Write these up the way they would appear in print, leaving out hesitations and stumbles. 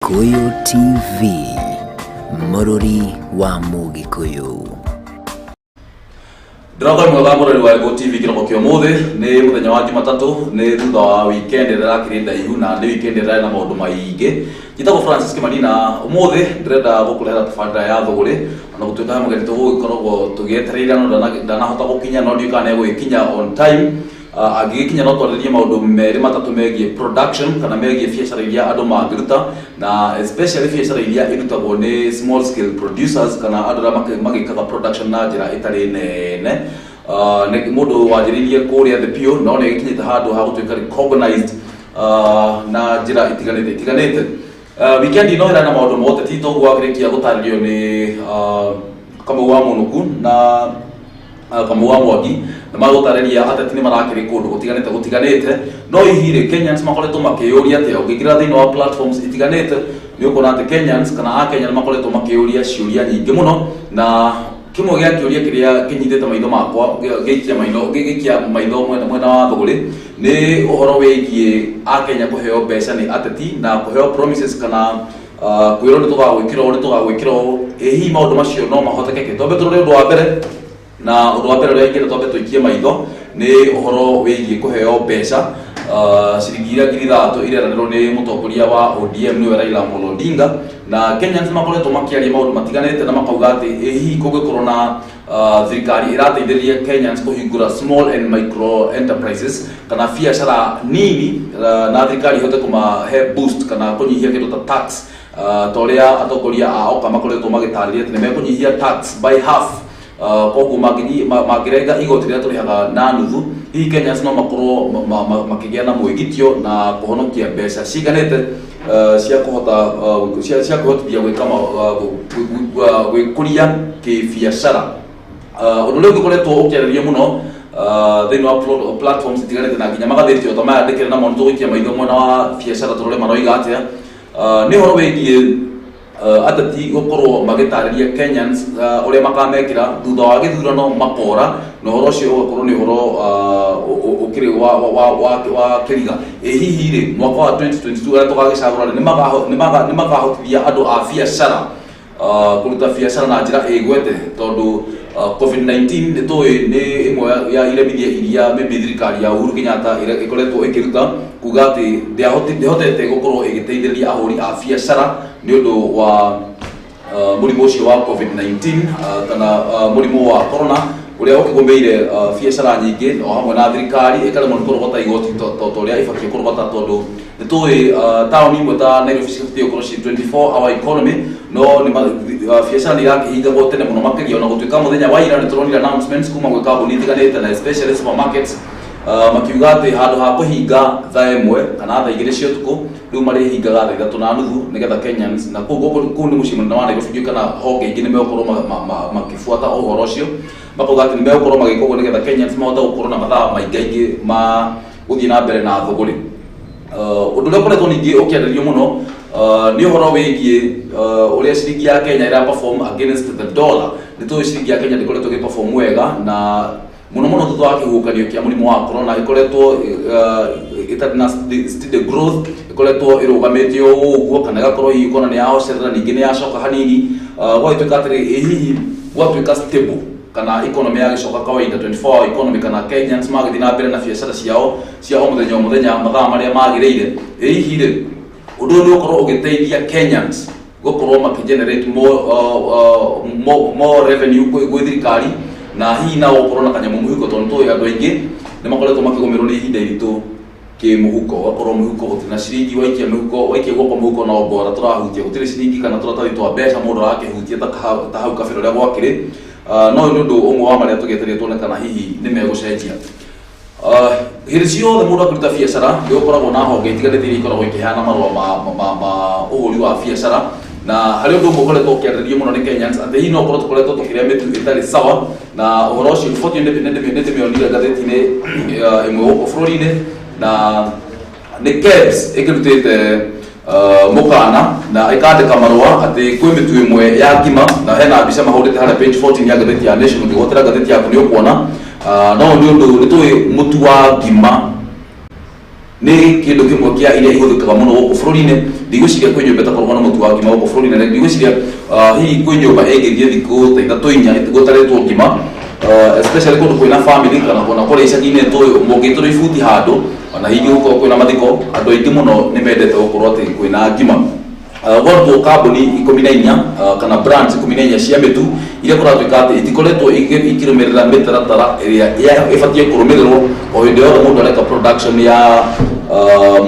Gĩkũyũ TV, mũrũri wa Mũgĩkũyũ. Ndĩroka mwega mũrori wa Gĩkũyũ TV kĩroko kĩa ũmũthĩ. Nĩ mũthenya wa Jumatatũ, nĩ thutha wa weekend ĩrĩa ĩrakĩrĩ ndaihu na nĩ weekend ĩrĩa ĩrarĩ na maũndũ maingĩ. Njĩtagwo Francis Kĩmani na ũmũthĩ ndĩrenda gũkũrehera tabarĩra ya thũgũrĩ, ona gũtuĩka he mũgeni tũgũgĩkoragwo tũgĩetereire no ndanahota gũkinya, no ndiũĩ kana nĩ egũgĩkinya on time. Angĩgĩkinya no twarĩrĩrie maũndũ merĩ matatũ megiĩ production kana megiĩ biacara iria andũ mangĩruta, na especially biacara iria irutagwo nĩ small scale producers kana andũ arĩa magĩkaga production na njĩra ĩtarĩ nene. Nĩ mũndũ wanjĩrĩirie kũrĩa thĩ biũ no nĩ agĩkinyĩte handũ ha gũtuĩka recognized na njĩra itiganĩte itiganĩte. Weekend ĩno ĩrarĩ na maũndũ ma ũteti toguo wakĩrĩkia gũtarĩrio nĩ Kamau wa Mũnũku na Kamau wa Mwangi, na magũtarĩria ateti nĩ marakĩrĩ kũndũ gũtiganĩte gũtiganĩte. No hihi rĩ, Kenyans makoretwo makĩyũria atĩa? Ũngĩingĩra thĩinĩ wa platforms itiganĩte nĩ ũkuona atĩ Kenyans kana Akenya nĩ makoretwo makĩyũria ciũria nyingĩ mũno, na kĩmwe gĩa kĩũria kĩrĩa kĩnyitĩte maitho makwa gĩikia maitho gĩikia maitho mwena wa thũgũrĩ nĩ ũhoro wĩgiĩ Akenya kũheo mbeca nĩ ateti na kũheo promises kana kwĩrwo nĩ tũgagwĩkĩra ũũ, nĩ tũgagwĩkĩra ũũ. Ĩ hihi maũndũ macio no mahotekeke? Twambe tũrore ũndũ wa mbere, na ũndũ wa mbere ũrĩa ingĩenda twambe tũikie maitho nĩ ũhoro wĩgiĩ kũheo mbeca, ciringi iria 3000 ireranĩrwo nĩ mũtongoria wa ODM, nĩwe Raila Amolo Odinga. Na Kenyans makoretwo makĩaria maũndũ matiganĩte na makauga atĩ ĩ hihi kũngĩkorwo na thirikari ĩrateithĩrĩria Kenyans kũhingũra small and micro enterprises kana biacara nini, na thirikari ihote kũmahe boost kana kũnyihia kĩndũ ta tax, ta ũrĩa atongoria a OKA makoretwo magĩtarĩria atĩ nĩ mekũnyihia tax by half. Koguo mangĩrenga igoti rĩrĩa tũrĩhaga na nuthu, hihi Kenyans no makorwo makĩgĩa na mwĩgitio na kũhonokia mbeca ciganĩte cia kũhota cia kwĩhotithia gwĩka gwĩkũria kĩbiacara. Ũndũ ũrĩa ũngĩkoretwo ũkĩarĩrio mũno thĩinĩ wa platforms itiganĩte na nginya magathĩti o ta maya ndĩkĩrĩ namo, nĩ tũgũikia maitho mwena wa biacara tũrore maroiga atĩa, nĩ ũhoro wĩgiĩ ateti gũkorwo magĩtarĩria Kenyans ũrĩa makamekĩra thutha wa gĩthurano makora, na ũhoro ũcio ũgakorwo nĩ ũhoro ũkĩrĩ wa kĩriga. Ĩ hihi rĩ, mwaka wa 2022 arĩa tũgagĩcagũra rĩ, nĩ makahotithia andũ a biacara kũruta biacara na njĩra ĩgwete? Tondũ COVID-19 nĩ tũĩ nĩ ĩmwe ya iremithia iria maybe thirikari ya Uhuru Kenyatta ĩkoretwo ĩkĩruta kuga atĩ ndĩhotete gũkorwo ĩgĩteithĩrĩria ahũri a biacara nĩ ũndũ wa mũrimũ ũcio wa COVID-19 kana mũrimũ wa corona ũrĩa ũkĩgũmĩire biacara nyingĩ o hamwe na thirikari ĩkaremwo nĩ kũrogota igoti ta ũrĩa ĩbatiĩ kũrogota, tondũ nĩ tũĩ taũni imwe ta Nairobi cibatiĩ gũkorwo ci 24 hour economy, no biacara nĩ irakĩhingagwo tene mũno makĩria, ona gũtuĩka mũthenya wa ira nĩ tũronire announcements kuma gwĩ kambuni itiganĩte na especially supermarkets, makiuga atĩ handũ ha kũhinga thaa 1 kana thaa 2 cia ũtukũ, rĩu marĩhingaga thaa 3:30 nĩgetha Kenyans na kũu gũkũ kũu nĩ mũciĩ mũnene wa Nairobi, ndiũĩ kana honge ingĩ nĩ megũkorwo makĩbuata ũhoro ũcio, makauga atĩ nĩ megũkorwo magĩka ũguo nĩgetha Kenyans mahote gũkorwo na mathaa maingaingĩ ma gũthiĩ na mbere na thũgũrĩ. Ũndũ ũrĩa ũkoretwo ningĩ ũkĩarĩrio mũno nĩ ũhoro wĩgiĩ ũrĩa ciringi ya Kenya ĩra perform against the dollar. Nĩ tũĩ ciringi ya Kenya ndĩkoretwo ĩgĩ perform wega, na mũno mũno thutha wa kĩhuhũkanio kĩa mũrimũ wa corona ĩkoretwo ĩtarĩ na steady growth, ĩkoretwo ĩrũgamĩte o ũguo kana ĩgakorwo hihi ũkona nĩ yahocerera ningĩ nĩ yacoka hanini. Gwagĩtuĩka atĩrĩ, ĩ hihi gwatuĩka stable kana economy yagĩcoka kawaida, 24 hour economy, kana Kenyans magĩthiĩ na mbere na biacara ciao cia o mũthenya o mũthenya mathaa marĩa magĩrĩire, ĩ hihi rĩ, ũndũ ũyũ nĩ ũkorwo ũgĩteithia Kenyans gũkorwo makĩ generate more revenue gwĩ thirikari, na hihi nao gũkorwo na kanyamũ mũhuko, tondũ nĩ tũĩ andũ aingĩ nĩ makoretwo makĩgũmĩrwo nĩ ihinda iritũ kĩmũhuko, ũgakorwo mũhuko gũtirĩ na ciringi, waikia mũhuko, waikia guoko mũhuko no ngora tũrahutia, gũtirĩ ciringi kana tũratathi twa mbeca mũndũ arakĩhutia ta hau kabere ũrĩa gwakĩrĩ. No ũyũ nĩ ũndũ ũmwe wa marĩa tũgĩetereire tuone kana hihi nĩ megũcenjia. Hĩndĩ ciothe mũndũ akĩruta biacara nĩ gũkoragwo na honge itiganĩte iria ikoragwo ikĩheana marũa ma ũhũri wa biacara, na harĩ ũndũ ũmwe ũkoretwo ũkĩarĩrĩrio mũno nĩ Kenyans atĩ hihi no ũkorwo tũkoretwo tũkĩrĩa mĩtu ĩtarĩ sawa. Na ũhoro ũcio riboti ĩyo nĩ ndĩmĩonire ngathĩti-inĩ ĩmwe gũkũ bũrũri-inĩ, na nĩ KEBS ĩkĩrutĩte mũkana na ĩkandĩka marũa atĩ kwĩ mĩtu ĩmwe ya ngima, na hena mbica mahũrĩte harĩa page 14 ya ngathĩti ya Nation. Ũngĩgwatĩra ngathĩti yaku nĩ ũkuona. No nĩ ũndũ nĩ tũĩ mũtu wa ngima Nĩ kĩndũ kĩmwe kĩa iria ihũthĩkaga mũno gũkũ bũrũri-inĩ. Ndigwĩciria kwĩ nyũmba ĩtakoragwo na mũtu wa ngima gũkũ bũrũri-inĩ, na ndigwĩciria hihi kwĩ nyũmba ĩngĩthiĩ thikũ ta ithatũ inya gũtarĩtwo ngima, especially kũndũ kwĩna family kana ona kũrĩa icagi-inĩ tũĩ mũngĩtũrwo ibuti handũ, ona hihi gũkorwo kwĩna mathiko, andũ aingĩ mũno nĩ mendete gũkorwo atĩ kwĩna ngima. Gwarutwo kambuni 14 kana brands 14 cia mĩtu iria kũratuĩka atĩ itikoretwo ikĩrũmĩrĩra mĩtaratara ĩrĩa ĩbatiĩ kũrũmĩrĩrwo o hĩndĩ yothe mũndũ areka production ya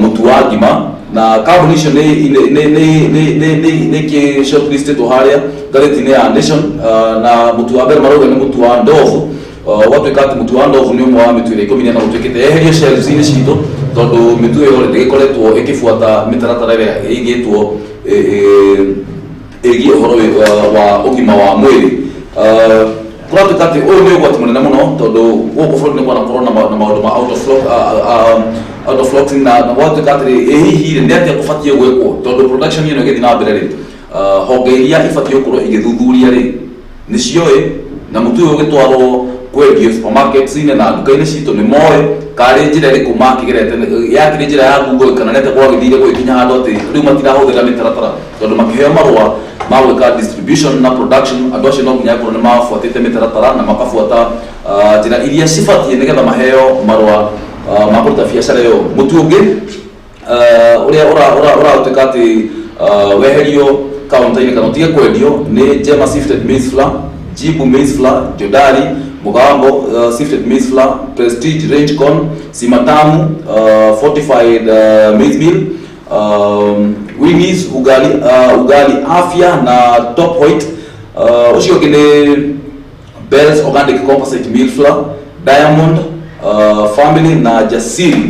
mũtu wa ngima. Na kambuni icio nĩ kĩ shortlistedwo harĩa ngathĩti-inĩ ya Nation. Na mũtu wa mbere marauga nĩ mũtu wa Ndovu. Gwatuĩka atĩ mũtu wa Ndovu nĩ ũmwe wa mĩtu ĩrĩa 14 gũtuĩkĩte yeherio shelves-inĩ citũ, tondũ mĩtu ĩyo rĩ ndĩgĩkoretwo ĩkĩbuata mĩtaratara ĩrĩa ĩigĩtwo ĩgiĩ ũhoro wa ũgima wa mwĩrĩ. Kũratuĩka atĩ ũyũ nĩ ũgwati mũnene mũno, tondũ gũkũ bũrũri nĩ kwanakorwo na maũndũ ma out of flocks, na gwatuĩka atĩrĩ, ĩ hihi rĩ, nĩ atĩa kũbatiĩ gwĩkwo? Tondũ production ĩno ĩgĩthiĩ na mbere rĩ, honge iria ibatiĩ gũkorwo igĩthuthuria rĩ nĩ cioĩ, na mũtu ũyũ ũgĩtwarwo kwendio supermarkets-inĩ na nduka-inĩ citũ nĩ moĩ karĩ njĩra ĩrĩkũ makĩgerete, yakĩrĩ njĩra ya Google kana nĩ atĩa gwagĩthire gũgĩkinya handũ atĩ rĩu matirahũthĩra mĩtaratara, tondũ makĩheo marũa ma gwĩka distribution na production, andũ acio no nginya akorwo nĩ mabuatĩte mĩtaratara na makabuata njĩra iria cibatiĩ nĩgetha maheo marũa ma kũruta biacara ĩyo. Mũtu ũngĩ ũrĩa ũratuĩka atĩ weherio kaunta-inĩ kana ũtige kwendio nĩ Jema Sifted Maize Flour, Jibu Maize Flour, Jodari, Mugambo Sifted Maize Flour, Prestige Range Corn, Simatamu Fortified Maize Meal, Winnie's Ugali, Ugali Afya na Top White. Ũcio ũngĩ nĩ Bell's Organic Composite Meal Flour, Diamond, Family na Jasiri.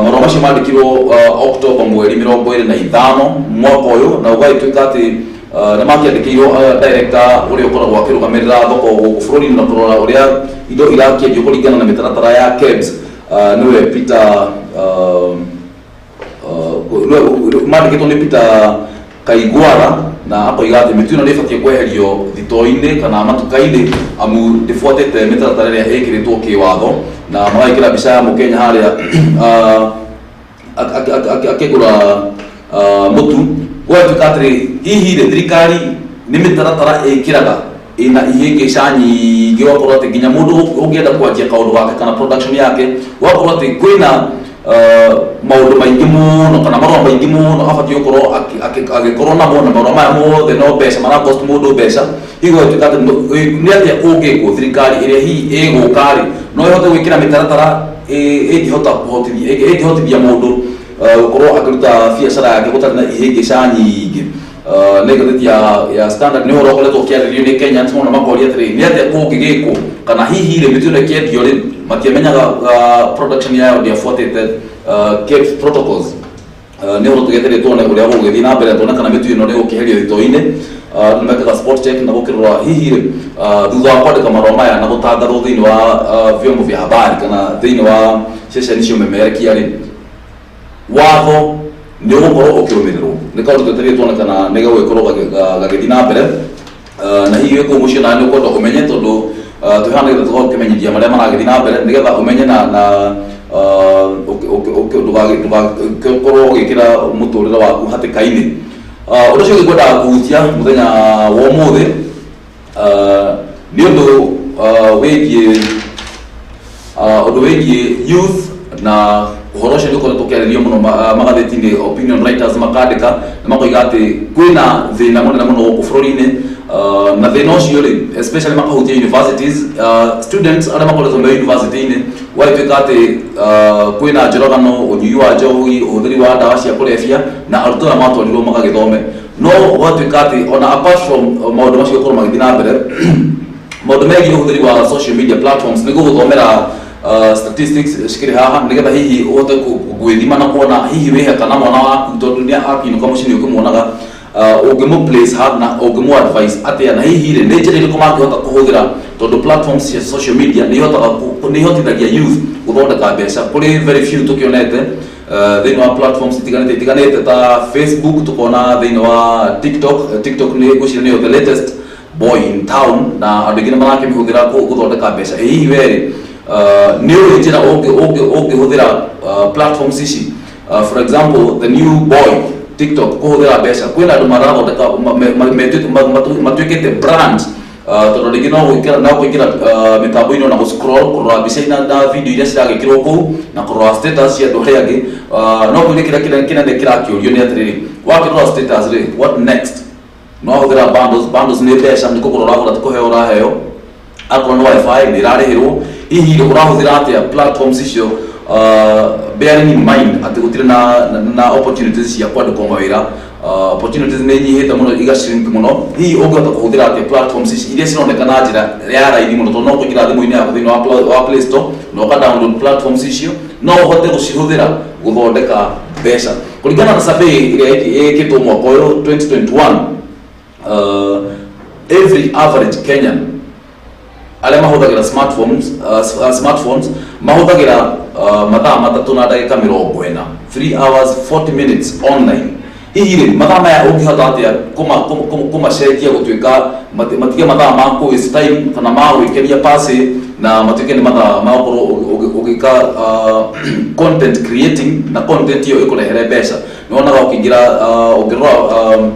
Marũa macio mandĩkirwo October mweri 25 mwaka ũyũ, na ũgagĩtuĩka atĩ nĩ makĩandĩkĩirwo director ũrĩa ũkoragwo akĩrũgamĩrĩra thoko gũkũ bũrũri-inĩ na kũrora ũrĩa indo irakĩendio kũringana na mĩtaratara ya KEBS, nĩwe Peter, mandĩkĩtwo nĩ Peter Kaigwara, na akoiga atĩ mĩtu ĩno nĩ ĩbatiĩ kweherio thitoo-inĩ kana matuka-inĩ amu ndĩbuatĩte mĩtaratara ĩrĩa ĩkĩrĩtwo kĩwatho, na magagĩkĩra mbica ya mũkenya harĩa akĩgũra mũtu. Gwatuĩka atĩrĩ, hihi rĩ, thirikari nĩ mĩtaratara ĩkĩraga ĩna ihĩngĩca nyingĩ, ũgakorwo atĩ nginya mũndũ ũngĩenda kwanjia kaũndũ gake kana production yake, ũgakorwo atĩ kwĩna maũndũ maingĩ mũno kana marũa maingĩ mũno abatiĩ gũkorwo agĩkorwo namo, na marũa maya mothe no mbeca maracost mũndũ mbeca. Hihi gũgatuĩka atĩ nĩ atĩa kũngĩkwo? Thirikari ĩrĩa hihi ĩgũka rĩ, no ĩhote gwĩkĩra mĩtaratara ĩngĩhota kũhotithia, ĩngĩhotithia mũndũ gũkorwo akĩruta biacara yake gũtarĩ na ihĩngĩca nyingĩ? Nĩ ngathĩti ya Standard. Nĩ ũhoro ũkoretwo ũkĩarĩrio nĩ Kenyans mũno, makoria atĩrĩ, nĩ atĩa kũngĩgĩkwo? Kana hihi rĩ, mĩtu ĩno ĩkĩendio rĩ, matiamenyaga production yayo ndĩabuatĩte KEBS protocols? Nĩ ũhoro tũgĩetereire tuone ũrĩa gũgũgĩthiĩ na mbere, tuone kana mĩtu ĩno nĩ gũkĩeherio thitoo-inĩ, nĩ mekaga spot check na gũkĩrora hihi rĩ, thutha wa kwandĩka marũa maya na gũtangathwo thĩinĩ wa vyombo vya habari kana thĩinĩ wa ceceni cia ũmemerekia rĩ, watho nĩ ũgũkorwo ũkĩrũmĩrĩrwo. Nĩ kaũndũ twetereire tuone kana nĩ gagũgĩkorwo gagĩthiĩ na mbere. Na hihi wĩ kũu mũciĩ nawe nĩ ũkwenda ũmenye, tondũ twĩ haha nĩgetha tũkorwo tũkĩmenyithia marĩa maragĩthiĩ na mbere, nĩgetha ũmenye na ndũgakorwo ũgĩkĩra mũtũrĩre waku hatĩka-inĩ. Ũndũ ũcio ũngĩ ngwendaga kũhutia mũthenya wa ũmũthĩ nĩ ũndũ wĩgiĩ youth, na ũhoro ũcio nĩ ũkoretwo ũkĩarĩrio mũno magathĩti-inĩ, opinion writers makandĩka na makoiga atĩ kwĩna thĩna mũnene mũno gũkũ bũrũri-inĩ, na thĩna ũcio rĩ, especially makahutia universities, students arĩa makoretwo me university-inĩ, gwagĩtuĩka atĩ kwĩna njũragano, ũnyui wa njohi, ũhũthĩri wa ndawa cia kũrebia, na arutwo aya matwarirwo magagĩthome, no gwatuĩka atĩ ona apart from maũndũ macio gũkorwo magĩthiĩ na mbere, maũndũ megiĩ ũhũthĩri wa social media platforms, nĩ gũgũthomera statistics cikĩrĩ haha, nĩgetha hihi ũhote gwĩthima na kuona hihi wĩhe kana mwana waku, tondũ nĩ akiinũka mũciĩ nĩ ũkĩmuonaga, ũngĩmũ place ha na ũngĩmũ advice atĩa, na hihi rĩ, nĩ njĩra irĩkũ mangĩhota kũhũthĩra, tondũ platforms cia social media nĩ ihotithagia youth gũthondeka mbeca. Kũrĩ very few tũkĩonete thĩinĩ wa platforms itiganĩte ta Facebook, tukona thĩinĩ wa TikTok. TikTok nĩ ngwĩciria nĩyo the latest boy in town, na andũ aingĩ nĩ marakĩmĩhũthĩra gũthondeka mbeca. Ĩ hihi we rĩ, nĩ ũĩ njĩra ũngĩhũthĩra platforms ici? For example, the new boy TikTok, kũhũthĩra mbeca, kwĩna andũ marathondeka matuĩkĩte brand, tondũ rĩngĩ no kũingĩra mĩtambo-inĩ na gũ-scroll, kũrora mbica na video iria ciragĩkĩrwo kũu na kũrora status cia andũ arĩa angĩ. No kũrĩ kĩrĩa kĩnene kĩrakĩũrio nĩ atĩrĩrĩ, wakĩrora status rĩ, what next? No hũthĩra bundles. Bundles nĩ mbeca, nĩ kũgũra ũragũra, ti kũheo ũraheo. Akorwo nĩ WiFi nĩ ĩrarĩhĩrwo. Hihi rĩ, ũrahũthĩra atĩa platforms icio, bearing in mind atĩ gũtirĩ na opportunities cia kwandĩkwo mawĩra? Opportunities nĩ inyihĩte mũno, iga shrink mũno. Hihi ũngĩhota kũhũthĩra atĩa platforms ici iria cironeka na njĩra ya raithi mũno, tondũ no kũingĩra thimũ-inĩ yaku thĩinĩ wa Play Store na ũka download platforms icio, no ũhote gũcihũthĩra gũthondeka mbeca? Kũringana na survey ĩrĩa ĩkĩtwo mwaka ũyũ 2021, every average Kenyan arĩa mahũthagĩra smartphones mahũthagĩra mathaa 3 na ndagĩka 40, 3 hours 40 minutes online. Hihi rĩ, mathaa maya ũngĩhota atĩa kũmacenjia gũtuĩka matige mathaa ma kũ waste time kana ma gwĩkenia pasi, na matuĩke nĩ mathaa ma gũkorwo ũgĩka content creating, na content ĩyo ĩkũrehere mbeca? Nĩ wonaga ũkĩingĩra, ũngĩrora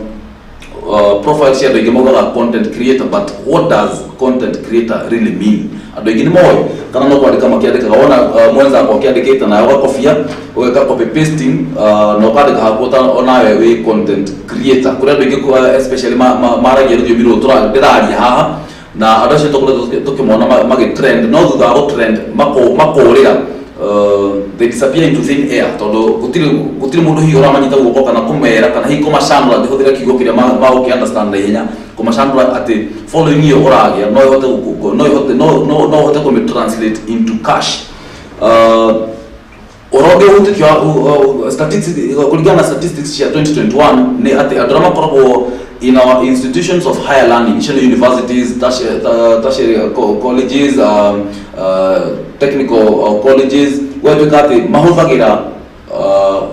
profile cia andũ aingĩ, maugaga content creator, but what does content creator really mean? Andũ aingĩ nĩ moĩ kana no kwandĩka makĩandĩkaga? Wona mwenzako akĩandĩkĩte nawe ũgakobia, ũgeka copy pasting, na ũkandĩka hakuo ta onawe wĩ content creator. Kũrĩ andũ aingĩ especially maragia rũthiomi rũrũ ndĩraria haha, na andũ acio tũkoretwo tũkĩmona magĩ-trend, no thutha wa gũ-trend makũrĩra, they disappear into thin air, tondũ gũtirĩ mũndũ hihi ũramanyita guoko kana kũmera kana hihi kũmacanũra, ngĩhũthĩra kiugo kĩrĩa magũkĩ understand na ihenya, kũmacanũra atĩ following ĩyo ũragĩa no ĩhote no ĩhote no no no ũhote kũmĩ translate into cash. Ũhoro ũngĩ ũhutĩtio kũringana na statistics cia 2021 nĩ atĩ andũ arĩa makoragwo in our institutions of higher learning, icio nĩ universities, tertiary colleges, technical colleges, gwatuĩka atĩ mahũthagĩra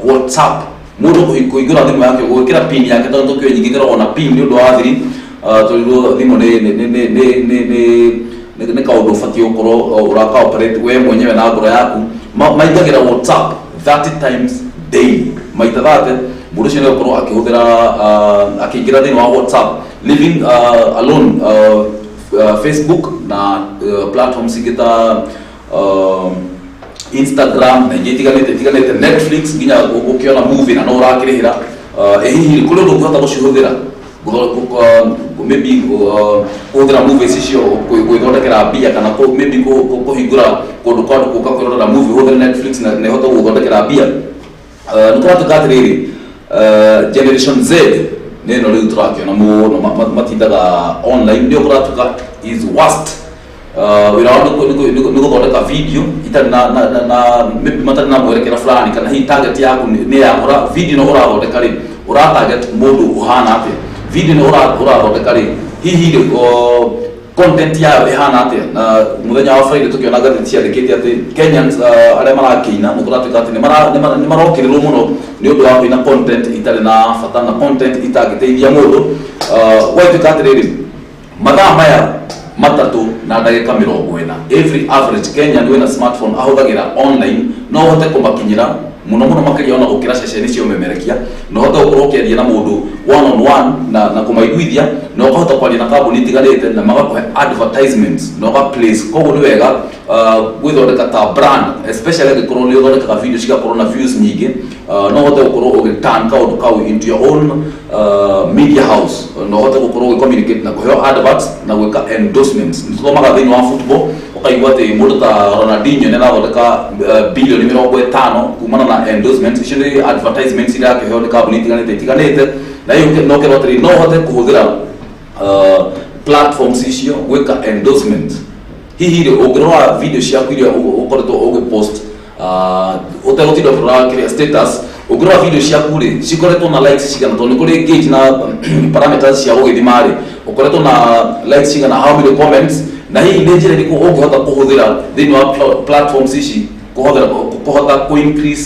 WhatsApp. Mũndũ kũhingũra thimũ yake, gwĩkĩra PIN yake, tondũ tũkĩoĩ nyingĩ ĩkoragwo na PIN nĩ ũndũ wa thiri, tondũ thimũ nĩ kaũndũ ũbatiĩ gũkorwo ũraka operate we mwenyewe na ngoro yaku. Maingagĩra WhatsApp 30 times daily, maita 30 mũndũ ũcio nĩ gũkorwo akĩhũthĩra, akĩingĩra thĩinĩ wa WhatsApp, living alone Facebook na platforms ingĩ ta Instagram na ingĩ itiganĩte, Netflix, nginya ũkĩona movie na no ũrakĩrĩhĩra. Ĩ hihi kũrĩ ũndũ ũngĩhota gũcihũthĩra, maybe kũhũthĩra movies icio gwĩthondekera mbia, kana maybe kũhingũra kũndũ kwa andũ gũka kwĩrorera movie, ũhũthĩre Netflix na ĩhote gũgũthondekera mbia? Nĩ kũratuĩka atĩrĩrĩ, Generation Z nĩ ĩno rĩu tũrakĩona mũno matindaga online, nĩyo kũratuĩka is worst. Wĩra wao nĩ gũthondeka video itarĩ na maybe matarĩ na mwerekera fulani, kana hihi target yaku nĩ ya ũra video ĩno ũrathondeka rĩ, ũra target mũndũ ũhana atĩa? Video ĩno ũrathondeka rĩ, hihi rĩ, content yayo ĩhana atĩa? Na mũthenya wa Friday tũkĩona ngathĩti ciandĩkĩte atĩ Kenyans arĩa marakĩina nĩ kũratuĩka atĩ nĩ marokĩrĩrwo mũno nĩ ũndũ wa kũina content itarĩ na bata na content itangĩteithia mũndũ. Gwatuĩka atĩrĩrĩ, mathaa maya 3 na ndagĩka 40 every average Kenyan wĩna smartphone ahũthagĩra online, no ũhote kũmakinyĩra mũno mũno makĩria ona gũkĩra ceceni cia ũmemerekia, na ũhote gũkorwo ũkĩaria na mũndũ one on one na kũmaiguithia, na ũkahota kwaria na kambuni itiganĩte na magakũhe advertisements na ũga place. Koguo nĩ wega gwĩthondeka ta brand, especially angĩkorwo nĩ ũthondekaga video cigakorwo na views nyingĩ, no ũhote gũkorwo ũgĩ turn kaũndũ kau into your own media house, na ũhote gũkorwo ũgĩ communicate na kũheo adverts na gwĩka endorsements. Nĩ tũthomaga thĩinĩ wa football, ũkaigua atĩ mũndũ ta Ronaldinho nĩ arathondeka bilioni 50 kumana na endorsements. Icio nĩ advertisements iria akĩheo nĩ kambuni itiganĩte itiganĩte, na hiyo no kerwo atĩrĩ, no ũhote kũhũthĩra platforms icio gwĩka endorsement. Hihi rĩ, ũngĩrora video ciaku iria ũkoretwo ũgĩpost, ũtegũtinda ũkĩrora kĩrĩa status, ũngĩrora video ciaku rĩ, cikoretwo na likes cigana? Tondũ nĩ kũrĩ gauge na parameters cia gũgĩthima rĩ, ũkoretwo na likes cigana, how many comments, na hihi nĩ njĩra ĩrĩkũ ũngĩhota kũhũthĩra thĩinĩ wa platforms ici kũhũthĩra kũhota kũ increase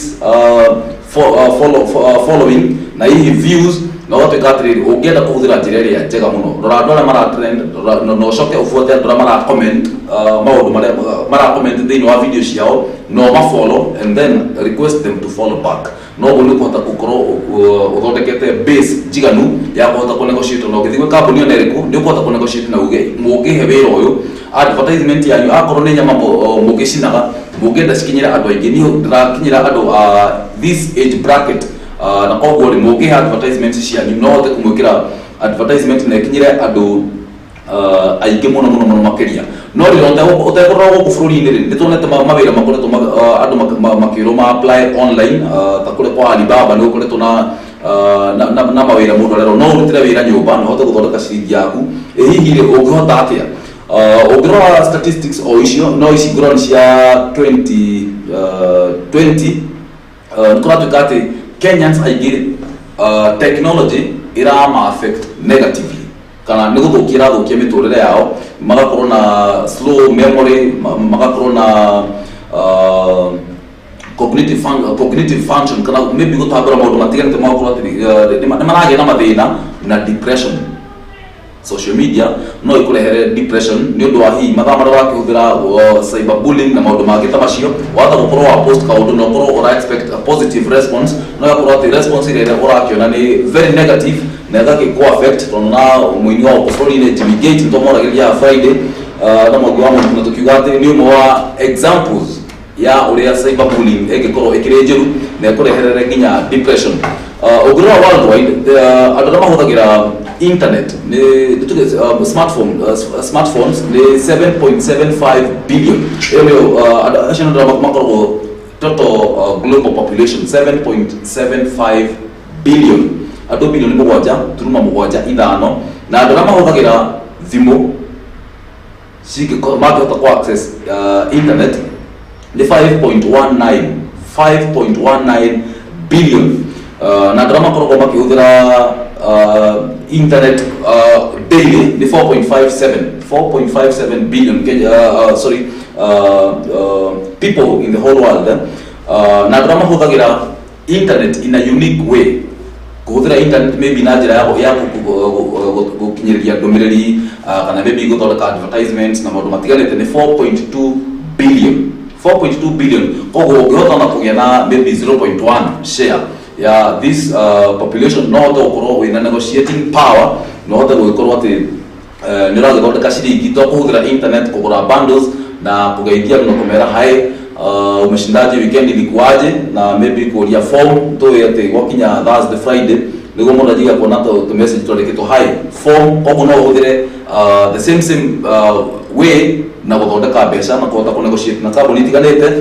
following na hihi views? Na ũgatuĩka atĩrĩrĩ, ũngĩenda kũhũthĩra njĩra ĩrĩa njega mũno, rora andũ arĩa mara trend, na ũcoke ũbuate andũ arĩa mara comment, maũndũ marĩa mara comment thĩinĩ wa video ciao, no ma follow and then request them to follow back. Noguo nĩ ũkũhota gũkorwo ũthondekete base njiganu ya kũhota kũ negotiate. Na ũngĩthiĩ gwĩ kambuni ona ĩrĩkũ, nĩ ũkũhota kũ negotiate na uge mũngĩhe wĩra ũyũ, advertisement yanyu, akorwo nĩ nyama mũngĩcinaga, mũngĩenda cikinyĩre andũ aingĩ, niĩ ndĩrakinyĩra andũ a this age bracket, na koguo rĩ, mũngĩhe advertisement cianyu, no hote kũmwĩkĩra advertisement na ĩkinyĩre andũ aingĩ mũno mũno mũno makĩria. No rĩrĩa ũtekũrora gũkũ bũrũri-inĩ rĩ, nĩ tuonete mawĩra makoretwo andũ makĩrwo ma apply online, ta kũrĩa kwa Alibaba nĩ gũkoretwo na mawĩra mũndũ arerwo no ũrutĩre wĩra nyũmba na ũhote gũthondeka ciringi yaku. Ĩ hihi rĩ, ũngĩhota atĩa? Ũngĩrora statistics o icio, no ici ngũrora nĩ cia 2020, nĩ kũratuĩka atĩ Kenyans aingĩ technology ĩrama affect negatively, kana nĩ gũthũkia ĩrathũkia mĩtũrĩre yao, magakorwo na slow memory, magakorwo na cognitive function, kana maybe gũtambũra maũndũ matiganĩte, magakorwo atĩ nĩ maragĩa na mathĩna na depression. Social media no ĩkũrehere depression nĩ ũndũ wa hihi mathaa marĩa ũrakĩhũthĩra, cyber bullying na maũndũ mangĩ ta macio. Wahota gũkorwo wa post kaũndũ na ũkorwo ũra expect a positive response, no ĩgakorwo atĩ response ĩrĩa ũrakĩona nĩ very negative na ĩgagĩkũ affect. Tondũ na mũini wa gũkũ bũrũri-inĩ Jimmy Gate, nĩ twamwaragĩria Friday na Mwangi wa Mũndũ, na tũkiuga atĩ nĩ ũmwe wa examples ya ũrĩa cyber bullying ĩngĩkorwo ĩkĩrĩ njũru na ĩkũreherere nginya depression. Ũngĩrora worldwide, andũ arĩa mahũthagĩra internet nĩ tuge smartphones nĩ 7.75 billion. Ĩyo nĩyo andũ acio nĩ andũ makoragwo total global population 7.75 billion, andũ bilioni 7.75, na andũ arĩa mahũthagĩra thimũ mangĩhota ku access internet nĩ 5.19 5.19 billion, na andũ arĩa makoragwo makĩhũthĩra internet daily nĩ 4.57 4.57 billion Kenya, sorry, people in the whole world, eh? Na andũ arĩa mahũthagĩra internet in a unique way, kũhũthĩra internet maybe na njĩra ya gũkinyĩrĩria ndũmĩrĩri, kana maybe gũthondeka advertisements na maũndũ matiganĩte, nĩ 4.2 billion, 4.2 billion. Koguo ũngĩhota na kũgĩa na maybe 0.1 share ya this population, no ũhote gũkorwo wĩna negotiating power, no ũhote gũgĩkorwo atĩ nĩ ũragĩthondeka ciringi to kũhũthĩra internet, kũgũra bundles na kũgeithia andũ na kũmera hi, umeshindaje, weekend ilikuwaje, na maybe kuuria form. Tũĩ atĩ gwakinya Thursday, Friday, nĩguo mũndũ anjagia kuona tũ message twandĩkĩtwo hi, form. Koguo no ũhũthĩre the same way na gũthondeka mbeca na kũhota kũ negotiate na kambuni itiganĩte,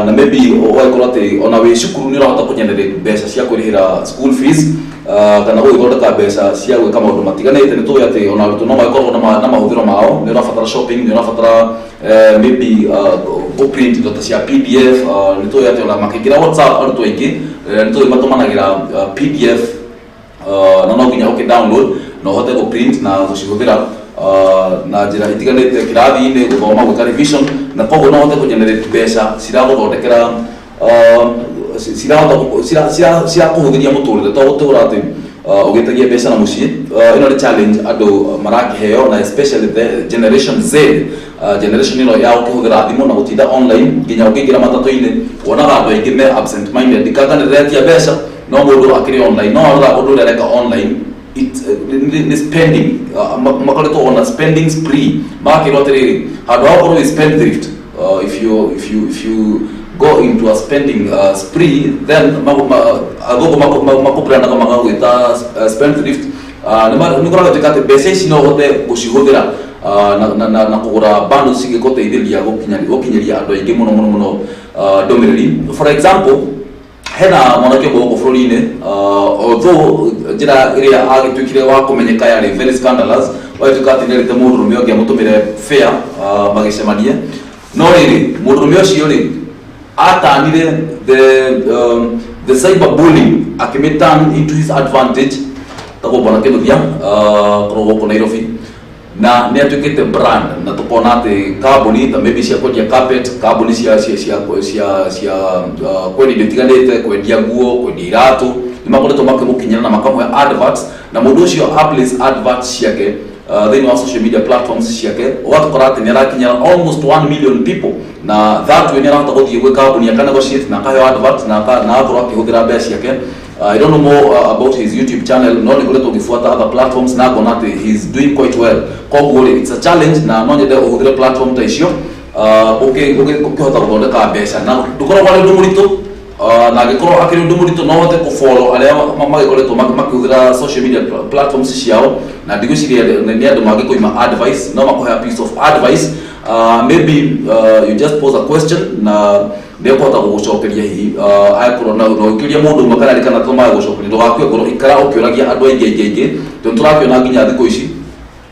na maybe ũgagĩkorwo atĩ ona wĩ cukuru nĩ ũrahota kũ generate mbeca cia kwĩrĩhĩra school fees, kana gũgĩthondeka mbeca cia gwĩka maũndũ matiganĩte. Nĩ tũĩ atĩ ona arutwo no magĩkorwo na mahũthĩro mao, nĩ ũrabatara shopping, nĩ ũrabatara maybe gũ print indo ta cia PDF. Nĩ tũĩ atĩ ona makĩingĩra WhatsApp, arutwo aingĩ nĩ tũĩ matũmanagĩra PDF, na no nginya ũkĩ download na ũhote gũ print na gũcihũthĩra na njĩra itiganĩte kĩrathi-inĩ, gũthoma, gwĩka revision. Na koguo no ũhote kũ generate mbeca ciragũthondekera, cirahota cirakũhũthĩria mũtũrĩre, to gũtũra atĩ ũgĩtagia mbeca na mũciĩ. Ĩno nĩ challenge andũ marakĩheo, na especially the generation Z, generation ĩno ya gũkĩhũthĩra thimũ na gũtinda online. Nginya ũngĩingĩra matatũ-inĩ, wonaga andũ aingĩ me absent minded, ndikanga nĩ ndĩretia mbeca, no mũndũ akĩrĩ online, no arora ũndũ ũrĩa areka online nĩ spending, makoretwo on a spending spree. Magakĩrwo atĩrĩrĩ, handũ ha gũkorwo wĩ spendthrift, if you go into a spending spree, then athũngũ makũbranaga magagwĩta spendthrift. Nĩ kũragĩtuĩka atĩ mbeca ici no ũhote gũcihũthĩra na kũgũra bundles cingĩgũteithĩrĩria gũkinyĩria andũ aingĩ mũno mũno mũno ndũmĩrĩri. For example, hena mwanake ũmwe gũkũ bũrũri-inĩ, although njĩra ĩrĩa agĩtuĩkire wa kũmenyeka yarĩ very scandalous, wagĩtuĩka atĩ nĩerĩte mũndũrũme ũngĩ amũtũmĩre fare magĩcemanie. No rĩrĩ, mũndũrũme ũcio rĩ, atanire the cyber bullying, akĩmĩ turn into his advantage. Tagwo bwana Kĩnuthia, korwo gũkũ Nairobi, na nĩ atuĩkĩte brand, na tũkona atĩ kambuni ta maybe cia kwendia carpet, kambuni cia kwendia indo itiganĩte, kwendia nguo, kwendia iratũ, nĩ makoretwo makĩmũkinyĩra na makamũhe adverts, na mũndũ ũcio a place adverts ciake. Thĩinĩ wa social media platforms ciake, ũgakora atĩ nĩ arakinyĩra almost 1 million people, na that way nĩ arahota gũthiĩ gwĩ kambuni aka negotiate na akaheo advert na agakorwo akĩhũthĩra mbeca ciake. I don't know more about his YouTube channel, no nĩ ngoretwo ngĩbuata other platforms na ngona atĩ he's doing quite well. Koguo rĩ, it's a challenge na no nyende ũhũthĩre platform ta icio ũkĩhota gũthondeka mbeca, na ndũkoragwo arĩ ũndũ mũritũ. Na angĩkorwo akĩrĩ ũndũ mũritũ, no ũhote kũfollow arĩa magĩkoretwo makĩhũthĩra social media platforms ciao, na ndigwĩciria nĩ andũ mangĩkũima advice, no makũhe a piece of advice. Maybe you just pose a question na nĩ ũkũhota gũgũcokeria hihi, angĩkorwo na ũkĩũria mũndũ ũmwe kana erĩ kana atatũ magagũcokeria. Ndũgakue ngoro, ikara ũkĩũragia andũ aingĩ aingĩ aingĩ, tondũ tũrakĩona nginya thikũ ici,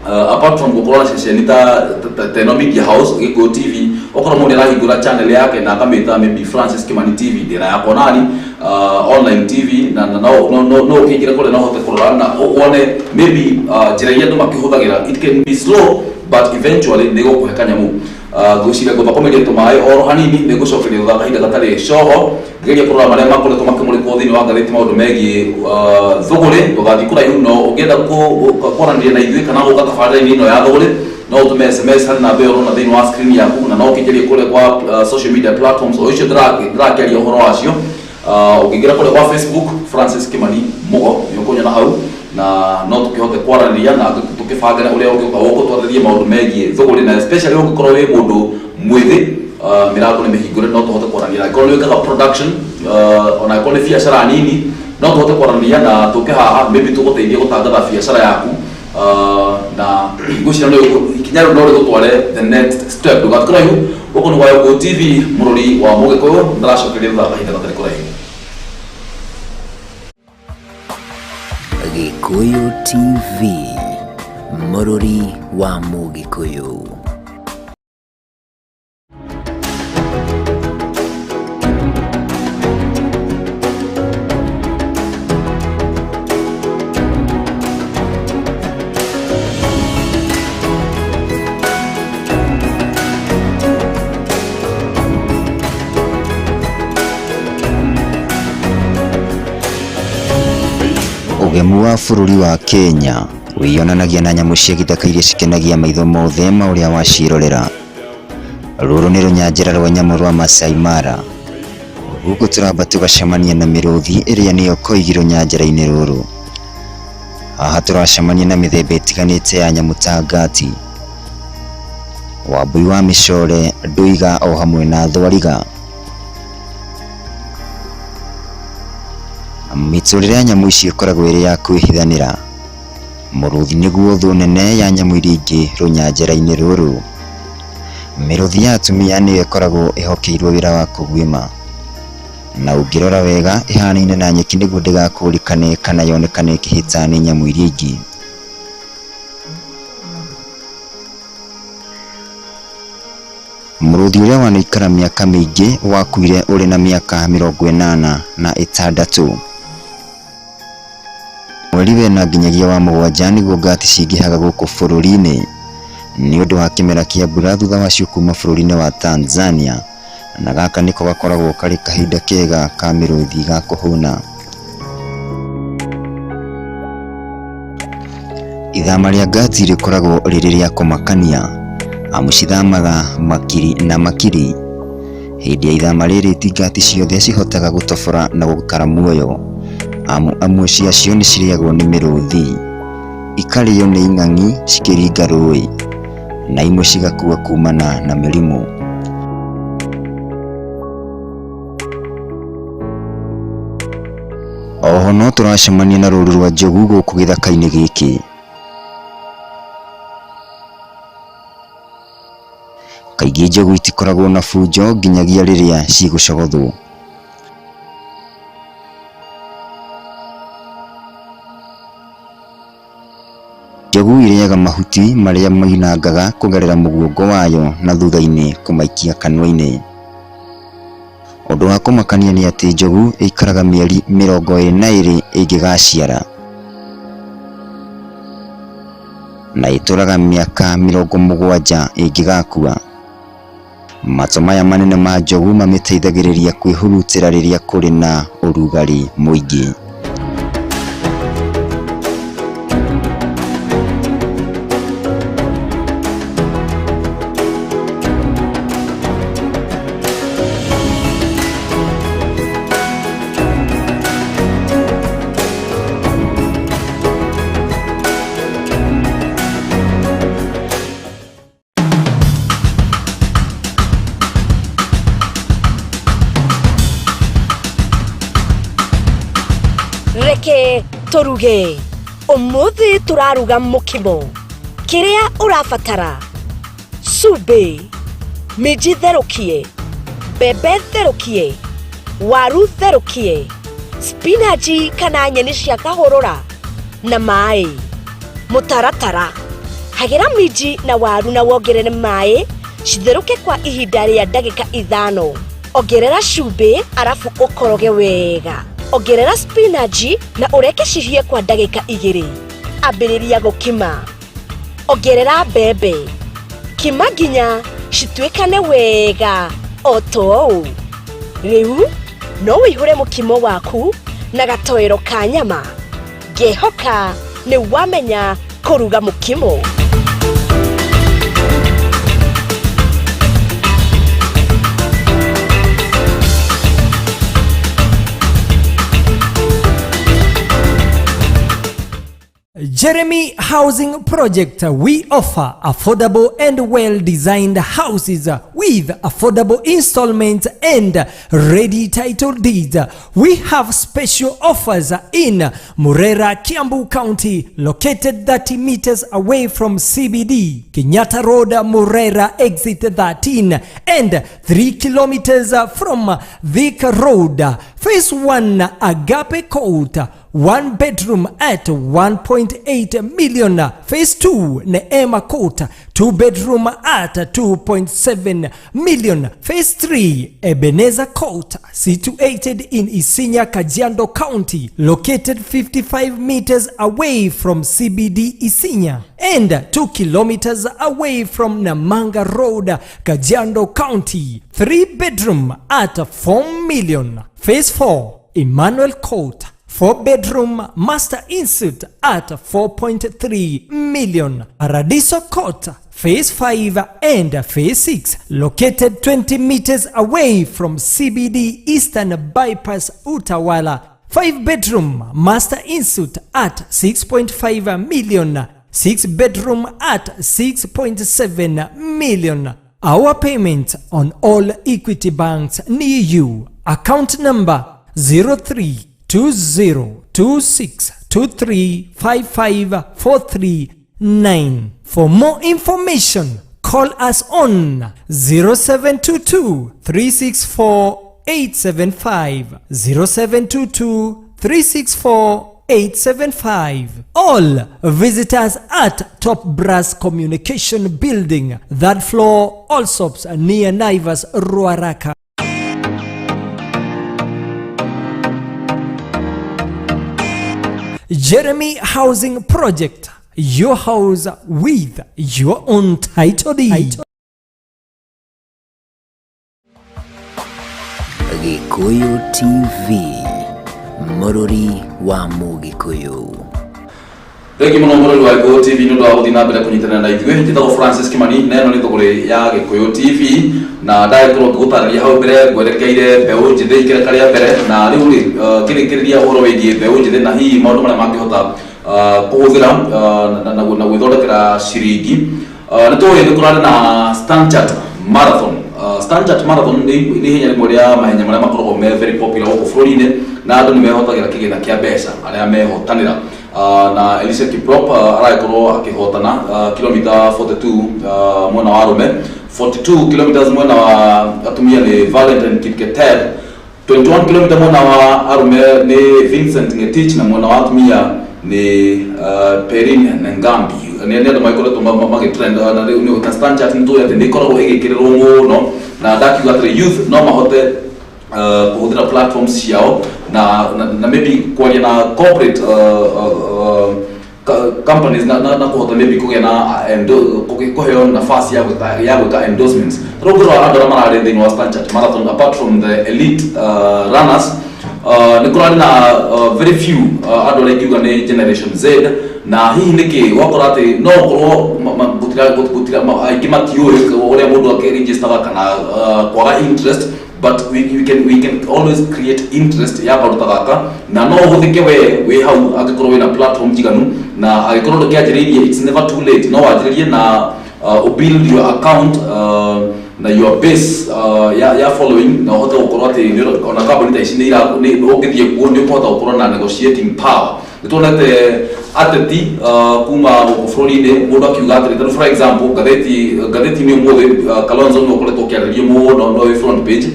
apart from gũkorwo na ceceni ta ĩno Media House Gĩkũyũ TV, okorwo mũndũ nĩarahingũra channel yake na akamĩta maybe Francis Kimani TV, ndĩra yakwa nani online TV, na no ũkĩingĩre kũrĩa na ũhote kũrora na wone maybe njĩra iria andũ makĩhũthagĩra. It can be slow, but eventually nĩ gũkũhe kanyamũ. Ngwĩciria ngũmba kũmeria tũmaĩ oro hanini, nĩ ngũcokeria thutha kahinda gatarĩ coho, ngeria kũrora marĩa makoretwo makĩmũrĩkwo thĩinĩ wa ngathĩti, maũndũ megiĩ thũgũrĩ. Ndũgathiĩ kũraihu, no ũngĩenda kwaranĩria na ithuĩ kana gũka tabarĩra-inĩ ĩno ya thũgũrĩ, no ũtũme SMS harĩ namba ĩyo ũrona thĩinĩ wa screen yaku, na no ũkĩingĩrie kũrĩa kwa social media platforms o icio ndĩrakĩaria ũhoro wacio. Ũngĩingĩra kũrĩa kwa Facebook, Francis Kimani Mugo, nĩ ũkũnyona hau, na no tũkĩhote kwaranĩria na tũkĩbangane ũrĩa ũngĩũka gũkũ twarĩrie maũndũ megiĩ thũgũrĩ, na especially ũngĩkorwo wĩ mũndũ mwĩthĩ, mĩrango nĩ mĩhingũre, no tũhote kwaranĩria. Angĩkorwo nĩ wĩkaga production, ona angĩkorwo nĩ biacara nini, no tũhote kwaranĩria na tũke haha, maybe tũgũteithie gũtangatha biacara yaku, na ngwĩciria no ikinya rĩu no rĩgũtware the next step. Ndũgathiĩ kũraihu, gũkũ nĩ gwa Gĩkũyũ TV, mũrũri wa Mũgĩkũyũ. Ndĩracokeria thutha kahinda gatarĩ kũraihu. Gĩkũyũ TV, mũrũri wa Mũgĩkũyũ. Ũgemu wa bũrũri wa Kenya wĩyonanagia na nyamũ cia gĩthaka iria cikenagia maitho mothe ma ũrĩa waciĩrorera. Rũrũ nĩ rũnyanjara rwa nyamũ rwa Masai Mara. Gũkũ tũramba tũgacemania na mĩrũthi ĩrĩa nĩyo koigi rũnyanjara-inĩ rũrũ. Haha tũracemania na mĩthemba ĩtiganĩte ya nyamũ ta ngati, wambui wa mĩcore, ndũiga o hamwe na thwariga. Mĩtũrĩre ya nyamũ ici ĩkoragwo ĩrĩ ya kwĩhithanĩra. Mũrũthi nĩguo thũ nene ya nyamũ iria ingĩ rũnyanjara-inĩ rũrũ. Mĩrũthi ya atumia nĩyo ĩkoragwo ĩhokeirwo wĩra wa kũguĩma. Na ũngĩrora wega ĩhanaine na nyeki nĩguo ndĩgakũrĩkane kana yonekane ĩkĩhĩta nĩ nyamũ iria ingĩ. Mũrũthi ũrĩa wanaikara mĩaka mĩingĩ wakuire ũrĩ na mĩaka 86. Mweri wena nginyagia wa mũgwanja nĩguo ngati cingĩhaga gũkũ bũrũri-inĩ nĩ ũndũ wa kĩmera kĩa mbura thutha wacio kuma bũrũri-inĩ wa Tanzania, na gaka nĩko gakoragwo karĩ kahinda kega ka mĩrũthi ga kũhũna. Ithama rĩa ngati rĩkoragwo rĩrĩ rĩa kũmakania, amu cithamaga makiri na makiri. Hĩndĩ ya ithama rĩrĩ ti ngati ciothe cihotaga gũtobora na gũikara muoyo, amu amwe ciacio nĩ cirĩagwo nĩ mĩrũthi, ikarĩo nĩ ing'ang'i cikĩringa rũĩ, na imwe cigakua kumana na mĩrimũ. Oho no tũracemania na rũru rwa njogu gũkũ gĩthaka-inĩ gĩkĩ. Kaingĩ njogu itikoragwo na bunjo nginyagia rĩrĩa cigũcogothwo. Njogu irĩaga mahuti marĩa moinangaga kũgerera mũguongo wayo na thutha-inĩ kũmaikia kanua-inĩ. Ũndũ wa kũmakania nĩ atĩ njogu ĩikaraga mĩeri 22 ĩngĩgaciara, na ĩtũraga mĩaka 70 ĩngĩgakua. Matũ maya manene ma njogu mamĩteithagĩrĩria kwĩhurutĩra rĩrĩa kũrĩ na ũrugarĩ mũingĩ. Tũruge. Ũmũthĩ tũraruga mũkimo. Kĩrĩa ũrabatara: cumbĩ, minji therũkie, mbembe therũkie, waru therũkie, spinachi kana nyeni cia kahũrũra na maĩ. Mũtaratara: hagĩra minji na waru na wongerere maĩ citherũke kwa ihinda rĩa ndagĩka 5. Ongerera cumbĩ arabu ũkoroge wega. Ongerera spinachi na ũreke cihĩe kwa ndagĩka 2. Ambĩrĩria gũkima. Ongerera mbembe. Kima nginya cituĩkane wega o ta ũũ. Rĩu no wĩihũre mũkimo waku na gatoero ka nyama. Ngehoka nĩ wamenya kũruga mũkimo. Jeremy Housing Project. We offer affordable and well-designed houses with affordable installments and ready title deeds. We have special offers in Murera, Kiambu County, located 30 meters away from CBD, Kenyatta Road, Murera, exit 13, and 3 kilometers from Thika Road. Phase 1, Agape Court, 1 bedroom at 1.8 million. Phase 2, Neema Court, 2 bedroom at 2.7 million. Phase 3, Ebenezer Court, situated in Isinya, Kajiado County, located 55 meters away from CBD Isinya and 2 kilometers away from Namanga Road, Kajiado County, 3 bedroom at 4 million. Phase 4, Emmanuel Court, 4 bedroom master ensuite at 4.3 million. Paradiso Court, Phase 5 and Phase 6, located 20 meters away from CBD Eastern Bypass, Utawala, 5 bedroom master ensuite at 6.5 million, 6 bedroom at 6.7 million. Our payment on all Equity banks near you. Account number 032026235543 9. For more information, call us on 0722 364 875, 0722 364 875. All visitors at Top Brass Communication Building, third floor, Allsops, near Naivas, Ruaraka. Jeremy Housing Project, your house with your own title deed. Gikuyu TV, mũrũri wa Mũgĩkũyũ. Thengi mũno mũrori wa Gĩkũyũ TV nĩ ũndũ wa gũthiĩ na mbere kũnyitanĩra na ithuĩ. Njĩtagwo Francis Kimani na ĩno nĩ thũgũrĩ ya Gĩkũyũ TV, na ndagĩkorwo ngĩgũtarĩria hau mbere ngwerekeire mbeũ njĩthĩ ikereka rĩa mbere, na rĩu rĩ, ngĩrĩkĩrĩria ũhoro wĩgiĩ mbeũ njĩthĩ na hihi maũndũ marĩa mangĩhota kũhũthĩra na gwĩthondekera ciringi. Nĩ tũĩ nĩ kũrarĩ na Stanchart Marathon. Stanchart Marathon nĩ ihenya rĩmwe rĩa mahenya marĩa makoragwo me very popular gũkũ bũrũri-inĩ, na andũ nĩ mehotagĩra kĩgĩna kĩa mbeca arĩa mehotanĩra. Na Elisha Kiprop aragĩkorwo akĩhotana kilomita 42 mwena wa arũme, 42 kilometers mwena wa atumia nĩ Valentine Kipketer, 21 kilomita mwena wa arũme nĩ Vincent Ngetich, na mwena wa atumia nĩ Perrin Nengambi. Nĩ andũ magĩkoretwo magĩtrend, na rĩu na Stanchart nĩ tũĩ atĩ nĩ ĩkoragwo ĩgĩkĩrĩrwo mũno, na ndakiuga atĩrĩ, youth no mahote kũhũthĩra platforms ciao na maybe kwaria na corporate companies na kũhota maybe kũgĩa na kũheo nafasi ya gwĩka endorsements. Rĩu ũngĩrora andũ arĩa mararĩ thĩinĩ wa Stanchart Marathon, apart from the elite runners, nĩ kũrarĩ na very few andũ arĩa ingiuga nĩ Generation Z. Na hihi nĩkĩ? Ũgakora atĩ no ũkorwo gũtira aingĩ matiũĩ ũrĩa mũndũ akĩregistaga kana kwaga interest, but we can always create interest ya kaũndũ ta gaka, na no ũhũthĩke we wĩ hau angĩkorwo wĩna platform njiganu, na angĩkorwo ndũkĩanjĩrĩirie, it's never too late. No wanjĩrĩrie na build your account na your base ya following, na ũhote gũkorwo atĩ ona kambuni ta ici nĩ ũngĩthiĩ kuo nĩ ũkũhota gũkorwo na negotiating power. Nĩ tuonete ateti kuma gũkũ bũrũri-inĩ mũndũ akiuga atĩrĩ, tarĩu for example ngathĩti-inĩ ũmũthĩ, Kalonzo nĩ ũkoretwo ũkĩarĩrio mũno, no wĩ front page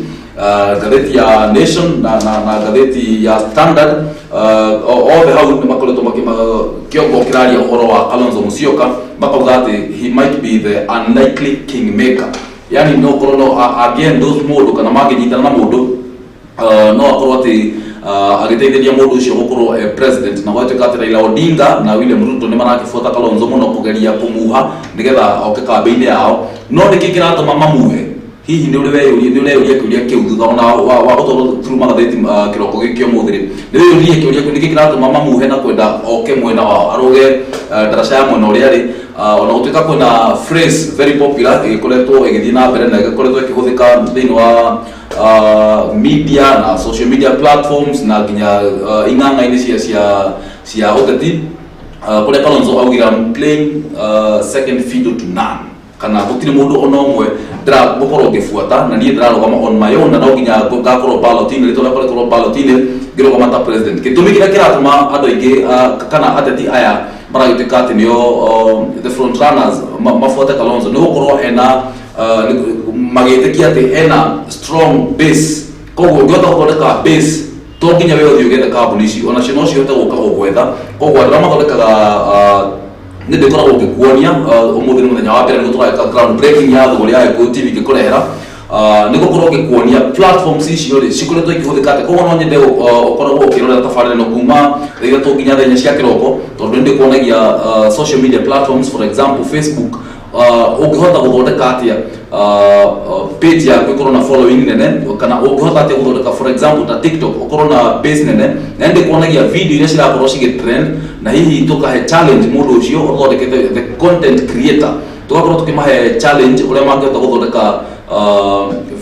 ngathĩti ya Nation na ngathĩti ya Standard, othe hau nĩ makoretwo kĩongo kĩraria ũhoro wa Kalonzo Musyoka, makauga atĩ he might be the unlikely kingmaker, yani no korwo no angĩ-endorse mũndũ kana mangĩnyitana na mũndũ, no akorwo atĩ agĩteithĩria mũndũ ũcio gũkorwo president. Na gwatuĩka atĩ Raila Odinga na William Ruto nĩ marakĩbuata Kalonzo mũno kũgeria kũmuha nĩgetha oke kambĩ-inĩ yao. No nĩkĩ kĩratũma mamuhe? Hihi nĩ ũrĩ weyũria, nĩ ũreyũria kĩũria kĩu thutha ona wa gũtwarwo through magathĩti kĩroko gĩkĩ ũmũthĩ rĩ, nĩ weyũririe kĩũria kĩu, nĩkĩ kĩratũma mamuhe na kwenda oke mwena wao, arũge ndaraca ya mwena ũrĩa arĩ? Ona gũtuĩka kwĩna phrase very popular ĩgĩkoretwo ĩgĩthiĩ na mbere na ĩgĩkoretwo ĩkĩhũthĩka thĩinĩ wa media na social media platforms na nginya ing'ang'a-inĩ cia ũteti, kũrĩa Kalonzo augire, "I'm playing second fiddle to none," kana gũtirĩ mũndũ ona ũmwe ndĩra gũkorwo ngĩbuata na niĩ ndĩrarũgama on my own, na no nginya ngakorwo ballot-inĩ, rĩtwa rĩakwa rĩkorwo ballot-inĩ ngĩrũgama ta president. Gĩtũmi kĩrĩa kĩratũma andũ aingĩ, kana ateti aya maragĩtuĩka atĩ nĩo the front runners mabuate Kalonzo, nĩ gũkorwo ena magĩtĩkia atĩ ena strong base. Koguo ũngĩhota gũthondeka base, to nginya we ũthiĩ ũgethe kambuni ici, onacio no cihote gũka gũgwetha. Koguo andũ arĩa mathondekaga, nĩ ndĩkoragwo ngĩkuonia, ũmũthĩ nĩ mũthenya wa mbere nĩguo tũreka ground breaking ya thũgũrĩ ya Gĩkũyũ TV ngĩkũrehera, nĩ gũkorwo ngĩkuonia platforms icio rĩ cikoretwo ikĩhũthĩka atĩa. Koguo no nyende ũkoragwo ũkĩrorera tabarĩra ĩno kuma thaa 3 nginya thaa 4 cia kĩroko, tondũ nĩ ndĩkuonagia social media platforms, for example Facebook, ũngĩhota gũthondeka atĩa page yaku ĩkorwo na following nene, kana ũngĩhota atĩa gũthondeka, for example, ta TikTok, ũkorwo na base nene. Na nĩ ndĩkuonagia video iria cirakorwo cigĩ trend, na hihi tũkahe challenge mũndũ ũcio ũthondekete, the content creator, tũgakorwo tũkĩmahe challenge ũrĩa mangĩhota gũthondeka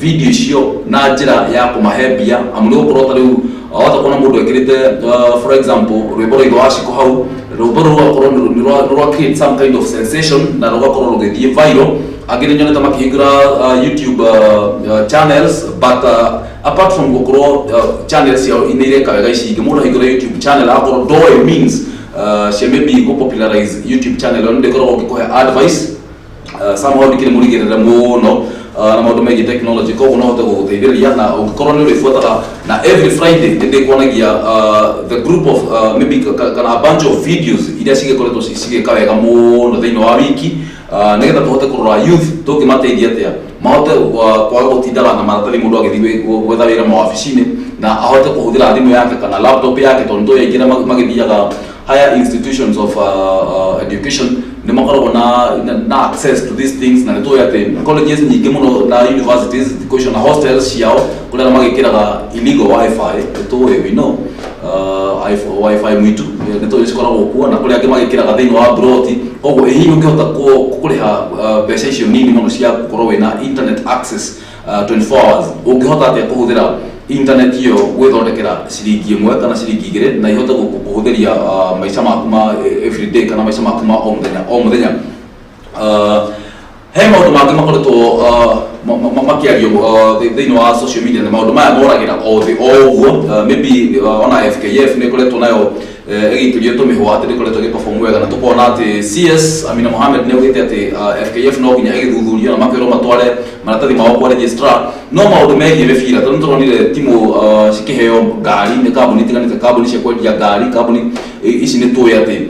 video icio na njĩra ya kũmahe mbia, amu nĩ gũkorwo ta rĩu wahota kuona mũndũ ekĩrĩte, for example, rwĩmbo rwa Ithe wa Cikũ hau, rwĩmbo rũu rũgakorwo nĩ rwa create some kind of sensation na rũgakorwo rũgĩthiĩ viral. Angĩ nĩ nyonete makĩhingũra YouTube channels, but apart from gũkorwo channels ciao nĩ ireka wega, ici ingĩ mũndũ ahingũra YouTube channel akorwo ndoĩ means cia maybe gũ popularize YouTube channel ĩyo, nĩ ndĩkoragwo ngĩkũhe advice. Somehow ndikĩrĩ mũrigĩrĩre mũno na maũndũ megiĩ technology, koguo no hote gũgũteithĩrĩria. Na ũngĩkorwo nĩ ũrĩbuataga, na every Friday nĩ ndĩkuonagia the group of maybe kana a bunch of videos iria cigĩkoretwo cigĩka wega mũno thĩinĩ wa wiki, nĩgetha tũhote kũrora youth tũngĩmateithia atĩa mahote kwaga gũtindaga na maratathi mũndũ agĩthiĩ gwetha wĩra mawabici-inĩ, na ahote kũhũthĩra thimũ yake kana laptop yake, tondũ nĩ tũĩ aingĩ arĩa magĩthiaga higher institutions of education nĩ makoragwo na access to these things. Na nĩ tũĩ atĩ colleges nyingĩ mũno na universities thikũ icio na hostels ciao kũrĩa arĩa magĩkĩraga illegal WiFi, nĩ tũĩ, we know, WiFi mwitu nĩ tũĩ cikoragwo kuo, na kũrĩa angĩ magĩkĩraga thĩinĩ wa broti. Koguo ĩ hihi ũngĩhota kũrĩha mbeca icio nini mũno cia gũkorwo wĩna internet access 24 hours, ũngĩhota atĩa kũhũthĩra internet ĩyo gwĩthondekera ciringi 1 kana ciringi 2 na ihote gũkũhũthĩria maica maku ma everyday kana maica maku ma o mũthenya o mũthenya? He maũndũ mangĩ makoretwo makĩario thĩinĩ wa social media, na maũndũ maya moragĩra o thĩ o ũguo. Maybe ona FKF nĩ ĩkoretwo nayo ĩgĩikĩrio tũmĩhũa atĩ ndĩkoretwo ĩgĩperform wega, na tũkona atĩ CS Amina Mohamed nĩ augĩte atĩ FKF no nginya ĩgĩthuthurio na makerwo matware maratathi mao kwa registrar. No maũndũ megiĩ mĩbira, tondũ nĩ tũronire timu cikĩheo ngari nĩ kambuni itiganĩte, kambuni cia kwendia ngari, kambuni ici nĩ tũĩ atĩ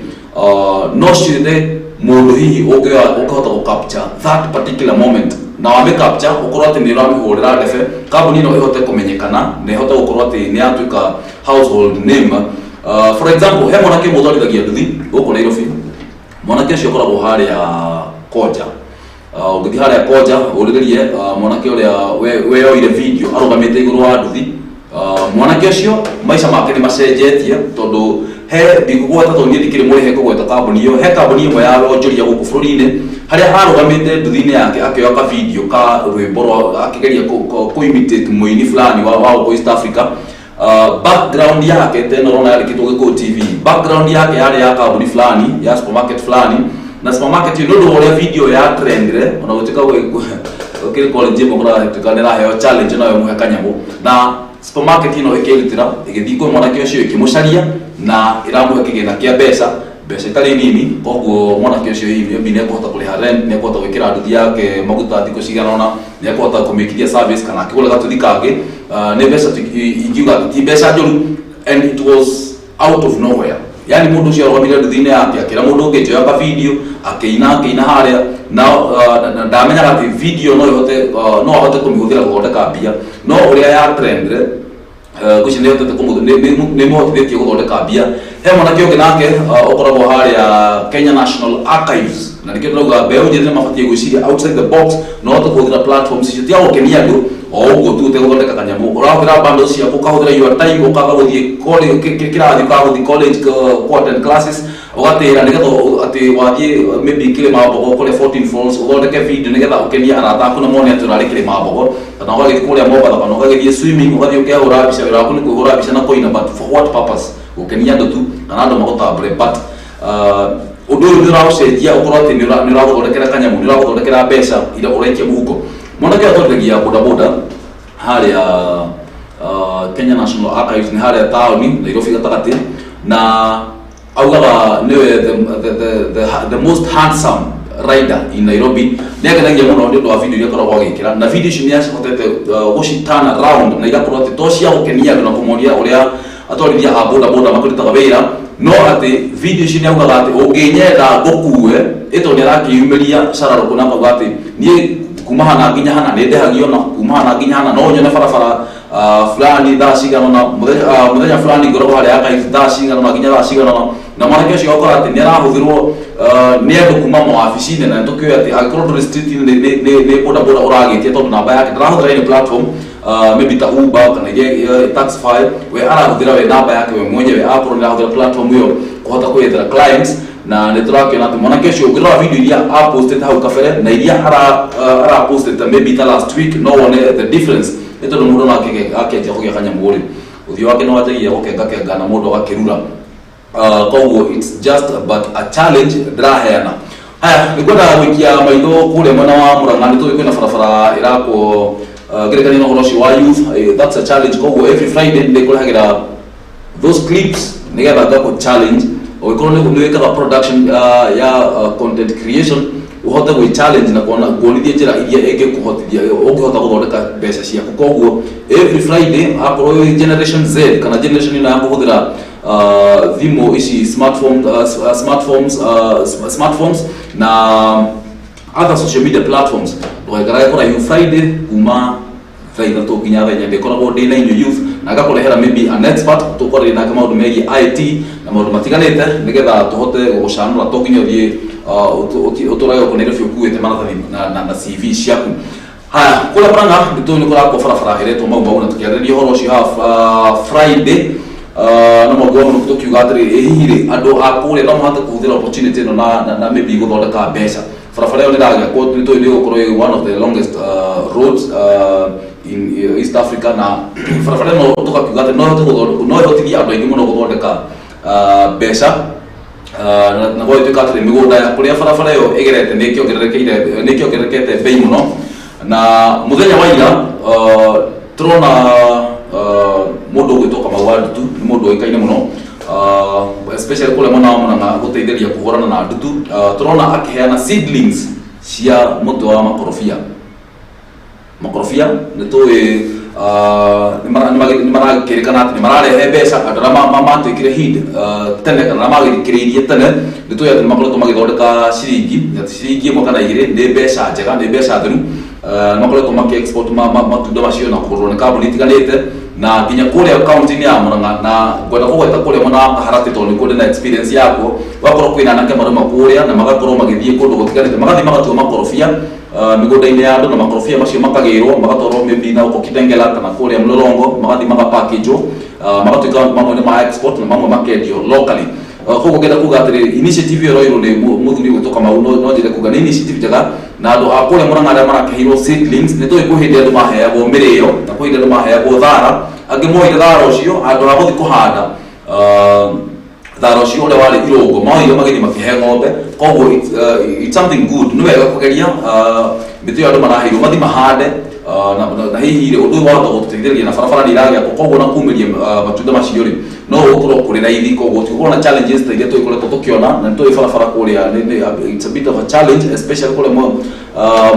no ciĩte mũndũ hihi ũngĩhota gũ capture that particular moment, na wamĩ capture ũkorwo atĩ nĩ ũramĩhũrĩra ndebe, kambuni ĩno ĩhote kũmenyekana na ĩhote gũkorwo atĩ nĩ yatuĩka household name. For example, he mwanake ũmwe ũtwarithagia nduthi gũkũ Nairobi. Mwanake ũcio ũkoragwo harĩa Koja. Ũngĩthiĩ harĩa Koja ũrĩrĩrie mwanake ũrĩa weyoire video arũgamĩte igũrũ wa nduthi, mwanake ũcio maica make nĩ macenjetie, tondũ he ndikũgweta, tondũ niĩ ndikĩrĩ mũrĩhe kũgweta kambuni ĩyo, he kambuni ĩmwe ya wonjoria gũkũ bũrũri-inĩ harĩa arũgamĩte nduthi-inĩ yake akĩoya ka video ka rwĩmbo rwa akĩgeria kũ imitate mũini fulani wa gũkũ East Africa. Background yake tena ũrona yandĩkĩtwo Gĩkũyũ TV, background yake yarĩ ya kambuni fulani, ya supermarket fulani, na supermarket ĩyo nĩ ũndũ wa ũrĩa video ya trendire, ona gũtuĩka gũkĩrĩ college ĩmwe kũrahĩtũka nĩ ĩraheo challenge nayo mũhe kanyamũ, na supermarket ĩno ĩkĩrutĩra ĩgĩthiĩ kwĩ mwanake ũcio ĩkĩmũcaria. Na ĩramũhe kĩgĩna kĩa mbeca, mbeca itarĩ nini. Koguo mwanake ũcio hihi maybe nĩ ekũhota kũrĩha rent, nĩ ekũhota gwĩkĩra nduthi yake maguta thikũ cigana ũna, nĩ ekũhota kũmĩkithia service kana akĩgũre gatuthi kangĩ. Nĩ mbeca ingiuga atĩ ti mbeca njũru, and it was out of nowhere. Yani mũndũ ũcio arũgamire nduthi-inĩ yake, akĩra mũndũ ũngĩ, "Njoya ka video." Akĩina, akĩina harĩa na ndamenyaga atĩ video no ĩhote, no ahote kũmĩhũthĩra gũthondeka mbia. No ũrĩa ya trend ngwĩciria nĩ ĩhotete nĩ ĩmũhotithĩtie gũthondeka mbia. He mwanake ũngĩ nake ũkoragwo harĩa Kenya National Archives, na nĩkĩo ndĩrauga mbeũ njĩthĩ nĩ mabatiĩ gwĩciria outside the box na ũhote kũhũthĩra platforms icio tiga gũkenia andũ o ũguo tu ũtegũthondeka kanyamũ. Ũrahũthĩra bundles ciaku, ũkahũthĩra your time, ũkaga gũthiĩ kĩrathi, ũkaga gũthiĩ college, ku attend classes, ũgatĩra nĩgetha atĩ wathiĩ maybe Kĩrĩma Mbogo kũrĩa 14 Falls, ũthondeke video nĩgetha ũkenie arata aku na mone atĩ ũrarĩ Kĩrĩma Mbogo, kana ũgagĩthiĩ kũrĩa Mombatha, kana ũgagĩthiĩ swimming, ũgathiĩ ũkehũra mbica. Wĩra waku nĩ kwĩhũra mbica na kũina, but for what purpose? Gũkenia andũ tu kana andũ magũtambũre? But ũndũ ũyũ nĩ ũraũcenjia ũkorwo atĩ nĩ ũragũthondekera kanyamũ, nĩ ũragũthondekera mbeca iria ũraikia mũhuko. Mwanake ũyũ atwarithagia bodaboda harĩa Kenya National Archives, nĩ harĩa taũni Nairobi gatagatĩ, na augaga nĩwe the most handsome rider in Nairobi. Nĩ akenagia mũno nĩ ũndũ wa video iria akoragwo agĩkĩra, na video icio nĩ acihotete gũci turn around na igakorwo atĩ to cia gũkenia andũ na kũmonia ũrĩa atwarithia a boda boda makĩrutaga wĩra, no atĩ video icio nĩ augaga atĩ ũngĩnyenda ngũkue ĩtondũ nĩ arakĩyumĩria cararũkũ na akauga atĩ niĩ kuma hana nginya hana nĩ ndĩhagio, na kuma hana nginya hana no nyone barabara fulani thaa cigana na mũthenya, mũthenya fulani ngoragwo harĩa archives thaa cigana na nginya thaa cigana na mwanake ũcio ũgakora atĩ nĩ arahũthĩrwo nĩ andũ kuma mawabici-inĩ. Na nĩtũkĩũĩ atĩ angĩkorwo ndũrĩ street-inĩ, nĩ boda boda ũragĩtia, tondũ namba yake ndarahũthĩra any platform, maybe ta Uber kana iria Taxify. We arahũthĩra we namba yake we mwenyewe, akorwo nĩ arahũthĩra platform ĩyo kũhota kwĩyethera clients. Na nĩ tũrakĩona atĩ mwanake ũcio, ũngĩrora video iria apostĩte hau kabere na iria arapostĩte maybe ta last week, no wone the difference, nĩ tondũ mũndũ no akĩanjia kũgĩa kanyamũ rĩ, ũthiũ wake no wanjagia gũkengakenga na mũndũ agakĩrura. Koguo it's just but a challenge ndĩraheana. Haya, nĩ ngwendaga gũikia maitho kũrĩa mwena wa Murang'a. Nĩ tũĩ kwĩna barabara ĩrakwo, ngĩrekania na ũhoro ũcio wa youth, that's a challenge. Koguo every Friday nĩ ndĩkũrehagĩra those clips nĩgetha ngakũ challenge. Ũngĩkorwo nĩ wĩkaga production ya content creation, ũhote gwĩ challenge na kuona kuonithia njĩra iria ĩngĩkũhotithia ũngĩhota gũthondeka mbeca ciaku. Koguo every Friday, akorwo wĩ Generation Z kana generation ĩno ya kũhũthĩra thimũ ici smartphone, smartphones, smartphones na other social media platforms, ndũgaikarage kũraihu. Friday kuma thaa 3 nginya thaa 4 ndĩkoragwo ndĩ na inyuĩ youth, na ngakũrehera maybe an expert tũkwarĩria nake maũndũ megiĩ IT na maũndũ matiganĩte, nĩgetha tũhote gũgũcanũra. To nginya ũthiĩ ũtũrage gũkũ Nairobi ũkuĩte maratathi na CV ciaku. Haya, kũrĩa Murang'a nĩ tũĩ nĩ kũrakwo barabara ĩretwo Mau Mau, na tũkĩarĩrĩria ũhoro ũcio haha Friday na mwaka wa mũno, tũkiuga atĩrĩ, ĩ hihi rĩ, andũ a kũrĩa no mahote kũhũthĩra opportunity ĩno na maybe gũthondeka mbeca? Barabara ĩyo nĩ ĩragĩakwo, nĩ tũĩ nĩ ĩgũkorwo ĩ one of the longest roads in East Africa, na barabara ĩno tũkakiuga atĩ no ĩhotithie andũ aingĩ mũno gũthondeka mbeca. Na gwagĩtuĩka atĩrĩ, mĩgũnda ya kũrĩa barabara ĩyo ĩgerete nĩ ĩkĩongererekete bei mũno. Na mũthenya wa ira tũrona mũndũ ũgwĩtwo Kamau wa Ndutu, nĩ mũndũ ũĩkaine mũno, especially kũrĩa mwena wa Murang'a gũteithĩrĩria kũhũrana na ndutu. Tũrona akĩheana seedlings cia mũtĩ wa makorobia. Makorobia nĩ tũĩ nĩ marakĩrĩkana atĩ nĩ mararehe mbeca. Andũ arĩa matuĩkire hid tene kana arĩa magĩthikĩrĩirie tene, nĩ tũĩ atĩ nĩ makoretwo magĩthondeka ciringi, atĩ ciringi 1 kana 2 nĩ mbeca njega, nĩ mbeca theru. Nĩ makoretwo makĩ export matunda macio na kũgũrwo nĩ kambuni itiganĩte na nginya kũrĩa kaunti-inĩ ya Murang'a. Na ngwenda kũgweta kũrĩa mwena wa Kaharatĩ tondũ nĩkuo ndĩna experience yakuo. Gwakorwo kwĩna anake marauma kũrĩa na magakorwo magĩthiĩ kũndũ gũtiganĩte, magathiĩ magatua makorobia mĩgũnda-inĩ ya andũ, na makorobia macio makagĩrwo magatwarwo maybe na gũkũ Kitengela kana kũrĩa Mlolongo, magathiĩ magapackagwo, magatuĩka mamwe nĩ ma export na mamwe makendio locally. Koguo ngenda kuga atĩrĩrĩ, initiative ĩyo ĩroirwo nĩ mũthuri ũgwĩtwo Kamau, no njĩre kuga nĩ initiative njega. Na andũ a kũrĩa Murang'a arĩa marakĩheirwo seedlings, nĩ tũĩ kwĩ hĩndĩ andũ maheagwo mĩrĩo na kwĩ hĩndĩ andũ maheagwo thara. Angĩ moire thara ũcio handũ ha gũthiĩ kũhanda thara ũcio ũrĩa warĩ irũngo, moire magĩthiĩ makĩhe ng'ombe. Koguo it's something good, nĩ wega kũgeria mĩtĩ ĩyo andũ maraheirwo mathiĩ mahande, na hihi rĩ, ũndũ ũyũ wahota gũtũteithĩrĩria. Na barabara nĩ iragĩakwo, koguo na kumĩria matunda macio rĩ, No gũkorwo kũrĩ raithi, koguo tũgũkorwo na challenges ta iria tũgĩkoretwo tũkĩona na nĩ tũĩ barabara kũrĩa it's a bit of a challenge, especially kũrĩa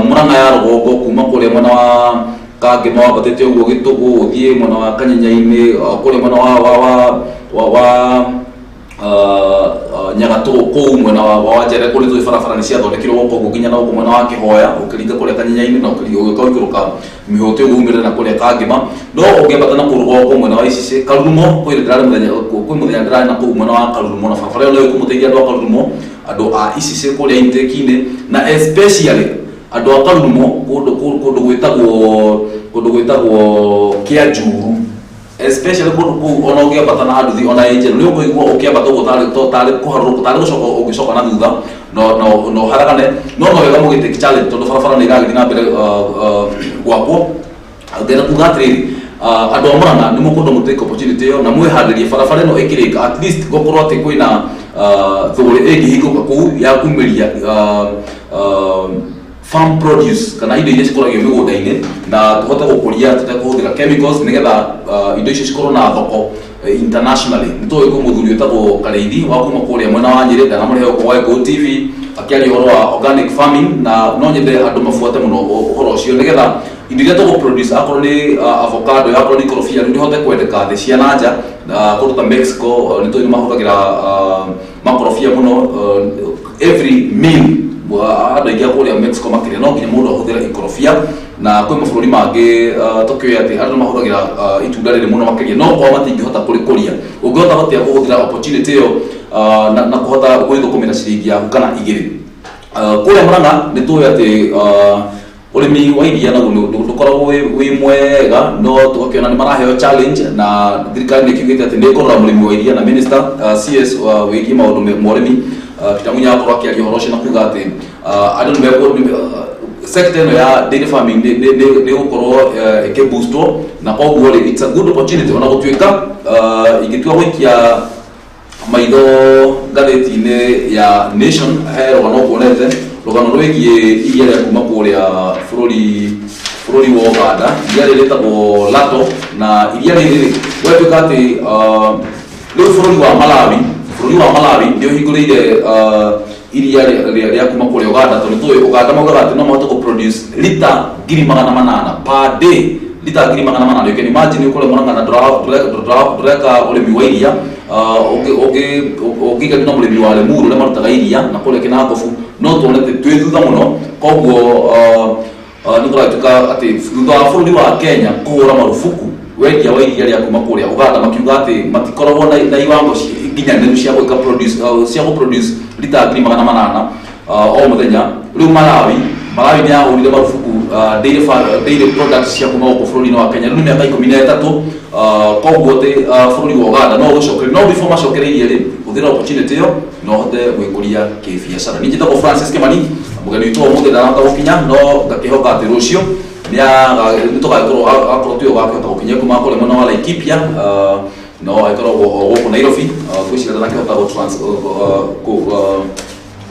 Murang'a ya rũgongo, kuma kũrĩa mwena wa Kangema wambatĩte ũguo Gĩtũgũ, ũthiĩ mwena wa Kanyenya-inĩ, kũrĩa mwena wa Nyagatũgũ, kũu mwena wa Njere, kũrĩa tũĩ barabara nĩ ciathondekirwo koguo nginya na gũkũ mwena wa Kĩhoya, ũkĩringa kũrĩa Kanyenya-inĩ na ũgĩũka ũikũrũka mĩhũtĩ ũguo umĩrĩre na kũrĩa Kangema. No ũngĩambata na kũu rũgongo mwena wa Icicĩ, Karurumo, kwĩ ndĩrarĩ mũthenya, kwĩ mũthenya ndĩrarĩ na kũu mwena wa Karurumo, na barabara ĩyo no ĩkũmũteithia andũ a Karurumo, andũ a Icicĩ kũrĩa intake-inĩ, na especially andũ a Karurumo kũndũ gwĩtagwo Kĩanjuru, especially kũndũ kũu. Ona ũngĩambata na nduthi ona ĩ njerũ, nĩ ũkũigua ũkĩambata ũguo tarĩ kũharũrũka, tarĩ gũcoka ũngĩcoka na thutha, no haragane. No wega mũgĩtake challenge, tondũ barabara nĩ ĩragĩthiĩ na mbere gwakwo. Ngenda kuga atĩrĩrĩ, andũ a Murang'a nĩ mũkwenda mũtake opportunity ĩyo na mwĩharĩrie barabara ĩno ĩkĩrĩka, at least gũkorwo atĩ kwĩna thũgũrĩ ĩngĩhingũka kũu ya kumĩria farm produce kana indo iria cikũragio mĩgũnda-inĩ, na tũhote gũkũria tũtekũhũthĩra chemicals, nĩgetha indo icio cikorwo na thoko internationally. Nĩ tũĩ kwĩ mũthuri wĩtagwo Karĩithi wa kuma kũrĩa mwena wa Nyĩrĩ, ndanamũrehe gũkũ gwa Gĩkũyũ TV akĩaria ũhoro wa organic farming, na no nyende andũ mabuate mũno ũhoro ũcio, nĩgetha indo iria tũgũ produce, akorwo nĩ avocado, akorwo nĩ ikorobia, rĩu rĩhote kwendeka thĩ cia na nja, kũndũ ta Mexico. Nĩ tũĩ nĩ mahũthagĩra makorobia mũno every meal. Andũ aingĩ a kũrĩa Mexico makĩria no nginya mũndũ ahũthĩre ikorobia, na kwĩ mabũrũri mangĩ tũkĩũĩ atĩ andũ nĩ mahũthagĩra itunda rĩrĩ mũno makĩria, no kwao matingĩhota kũrĩkũria. Ũngĩhota atĩa kũhũthĩra opportunity ĩyo na kũhota gwĩthũkũmĩra ciringi yaku kana igĩrĩ? Kũrĩa Murang'a nĩ tũĩ atĩ ũrĩmi wa iria naguo ndũkoragwo wĩ mwega, no tũgakĩona nĩ maraheo challenge, na thirikari nĩ ĩkiugĩte atĩ nĩ ĩkũrora mũrĩmi wa iria, na minister CS wĩgiĩ maũndũ ma ũrĩmi, Peter Munya, akorwo akĩaria ũhoro ũcio na kuga atĩ andũ nĩ sector ĩno ya dairy farming nĩ gũkorwo ĩkĩboostwo, na koguo rĩ, it's a good opportunity. Ona gũtuĩka ingĩtua gũikia maitho ngathĩti-inĩ ya Nation, he rũgano nguonete, rũgano rwĩgiĩ iria rĩa kuma kũrĩa bũrũri wa Uganda. Iria rĩrĩ rĩtagwo Lato, na iria rĩrĩ rĩ gwatuĩka atĩ rĩu bũrũri wa Malawi nĩ ũhingũrĩire iria rĩa kuma kũrĩa Uganda, tondũ tũĩ Uganda maugaga atĩ no mahote kũ-produce lita 800,000 per day, lita 800,000. You can imagine, ũkũrĩa Murang'a na ndũreka ũrĩmi wa iria, ũngĩigania na mũrĩmi wa Limuru ũrĩa marutaga iria na kũrĩa Kinangofu, no tuone atĩ twĩ thutha mũno. Koguo nĩ kũratuĩka atĩ thutha wa bũrũri wa Kenya kũhũra marubuku wendia wa iria rĩa kuma kũrĩa Uganda, makiuga atĩ matikoragwo na iwango nginyanĩru cia gwĩka produce, cia gũ-produce lita 800,000 o mũthenya. Rĩu Malawi nĩ yahũrire marubuku dairy products cia kuma gũkũ bũrũri-inĩ wa Kenya rĩu nĩ mĩaka 13. Koguo atĩ bũrũri wa Uganda no ũgũcokeria, no before macokereirie rĩ, hũthĩra opportunity ĩyo na ũhote gwĩkũria kĩbiacara. Niĩ njĩtagwo Francis Kimani. Mũgeni witũ ũmũthĩ ndarahota gũkinya, no ngakĩhoka atĩ rũciũ nĩ tũgagĩkorwo, akorwo tiwe ũgakĩhota gũkinya kuma kũrĩa mwena wa Laikipia, no agĩkoragwo o gũkũ Nairobi. Ngwĩciria ndanakĩhota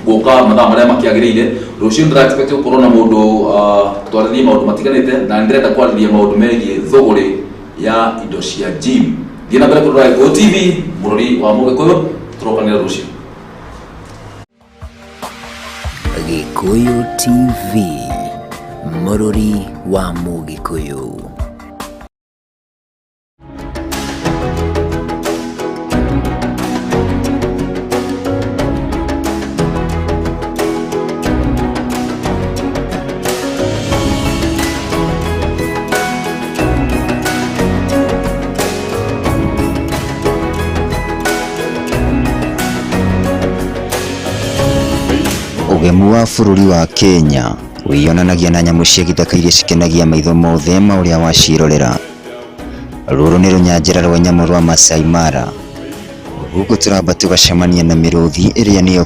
gũka mathaa marĩa makĩagĩrĩire. Rũciũ ndĩra expect gũkorwo na mũndũ twarĩrie maũndũ matiganĩte, na nĩ ndĩrenda kwarĩria maũndũ megiĩ thũgũrĩ ya indo cia gym. Thiĩ na mbere kũrora Gĩkũyũ TV, mũrori wa Mũgĩkũyũ. Tũrokanĩra rũciũ. Gĩkũyũ TV, mũrũri wa Mũgĩkũyũ. Ũgemu wa bũrũri wa Kenya wĩyonanagia na nyamũ cia gĩthaka iria cikenagia maitho mothe ma ũrĩa waciĩrorera. Rũrũ nĩ rũnyanjara rwa nyamũ rwa Masai Mara. Gũkũ tũramba tũgacemania na mĩrũthi ĩrĩa nĩyo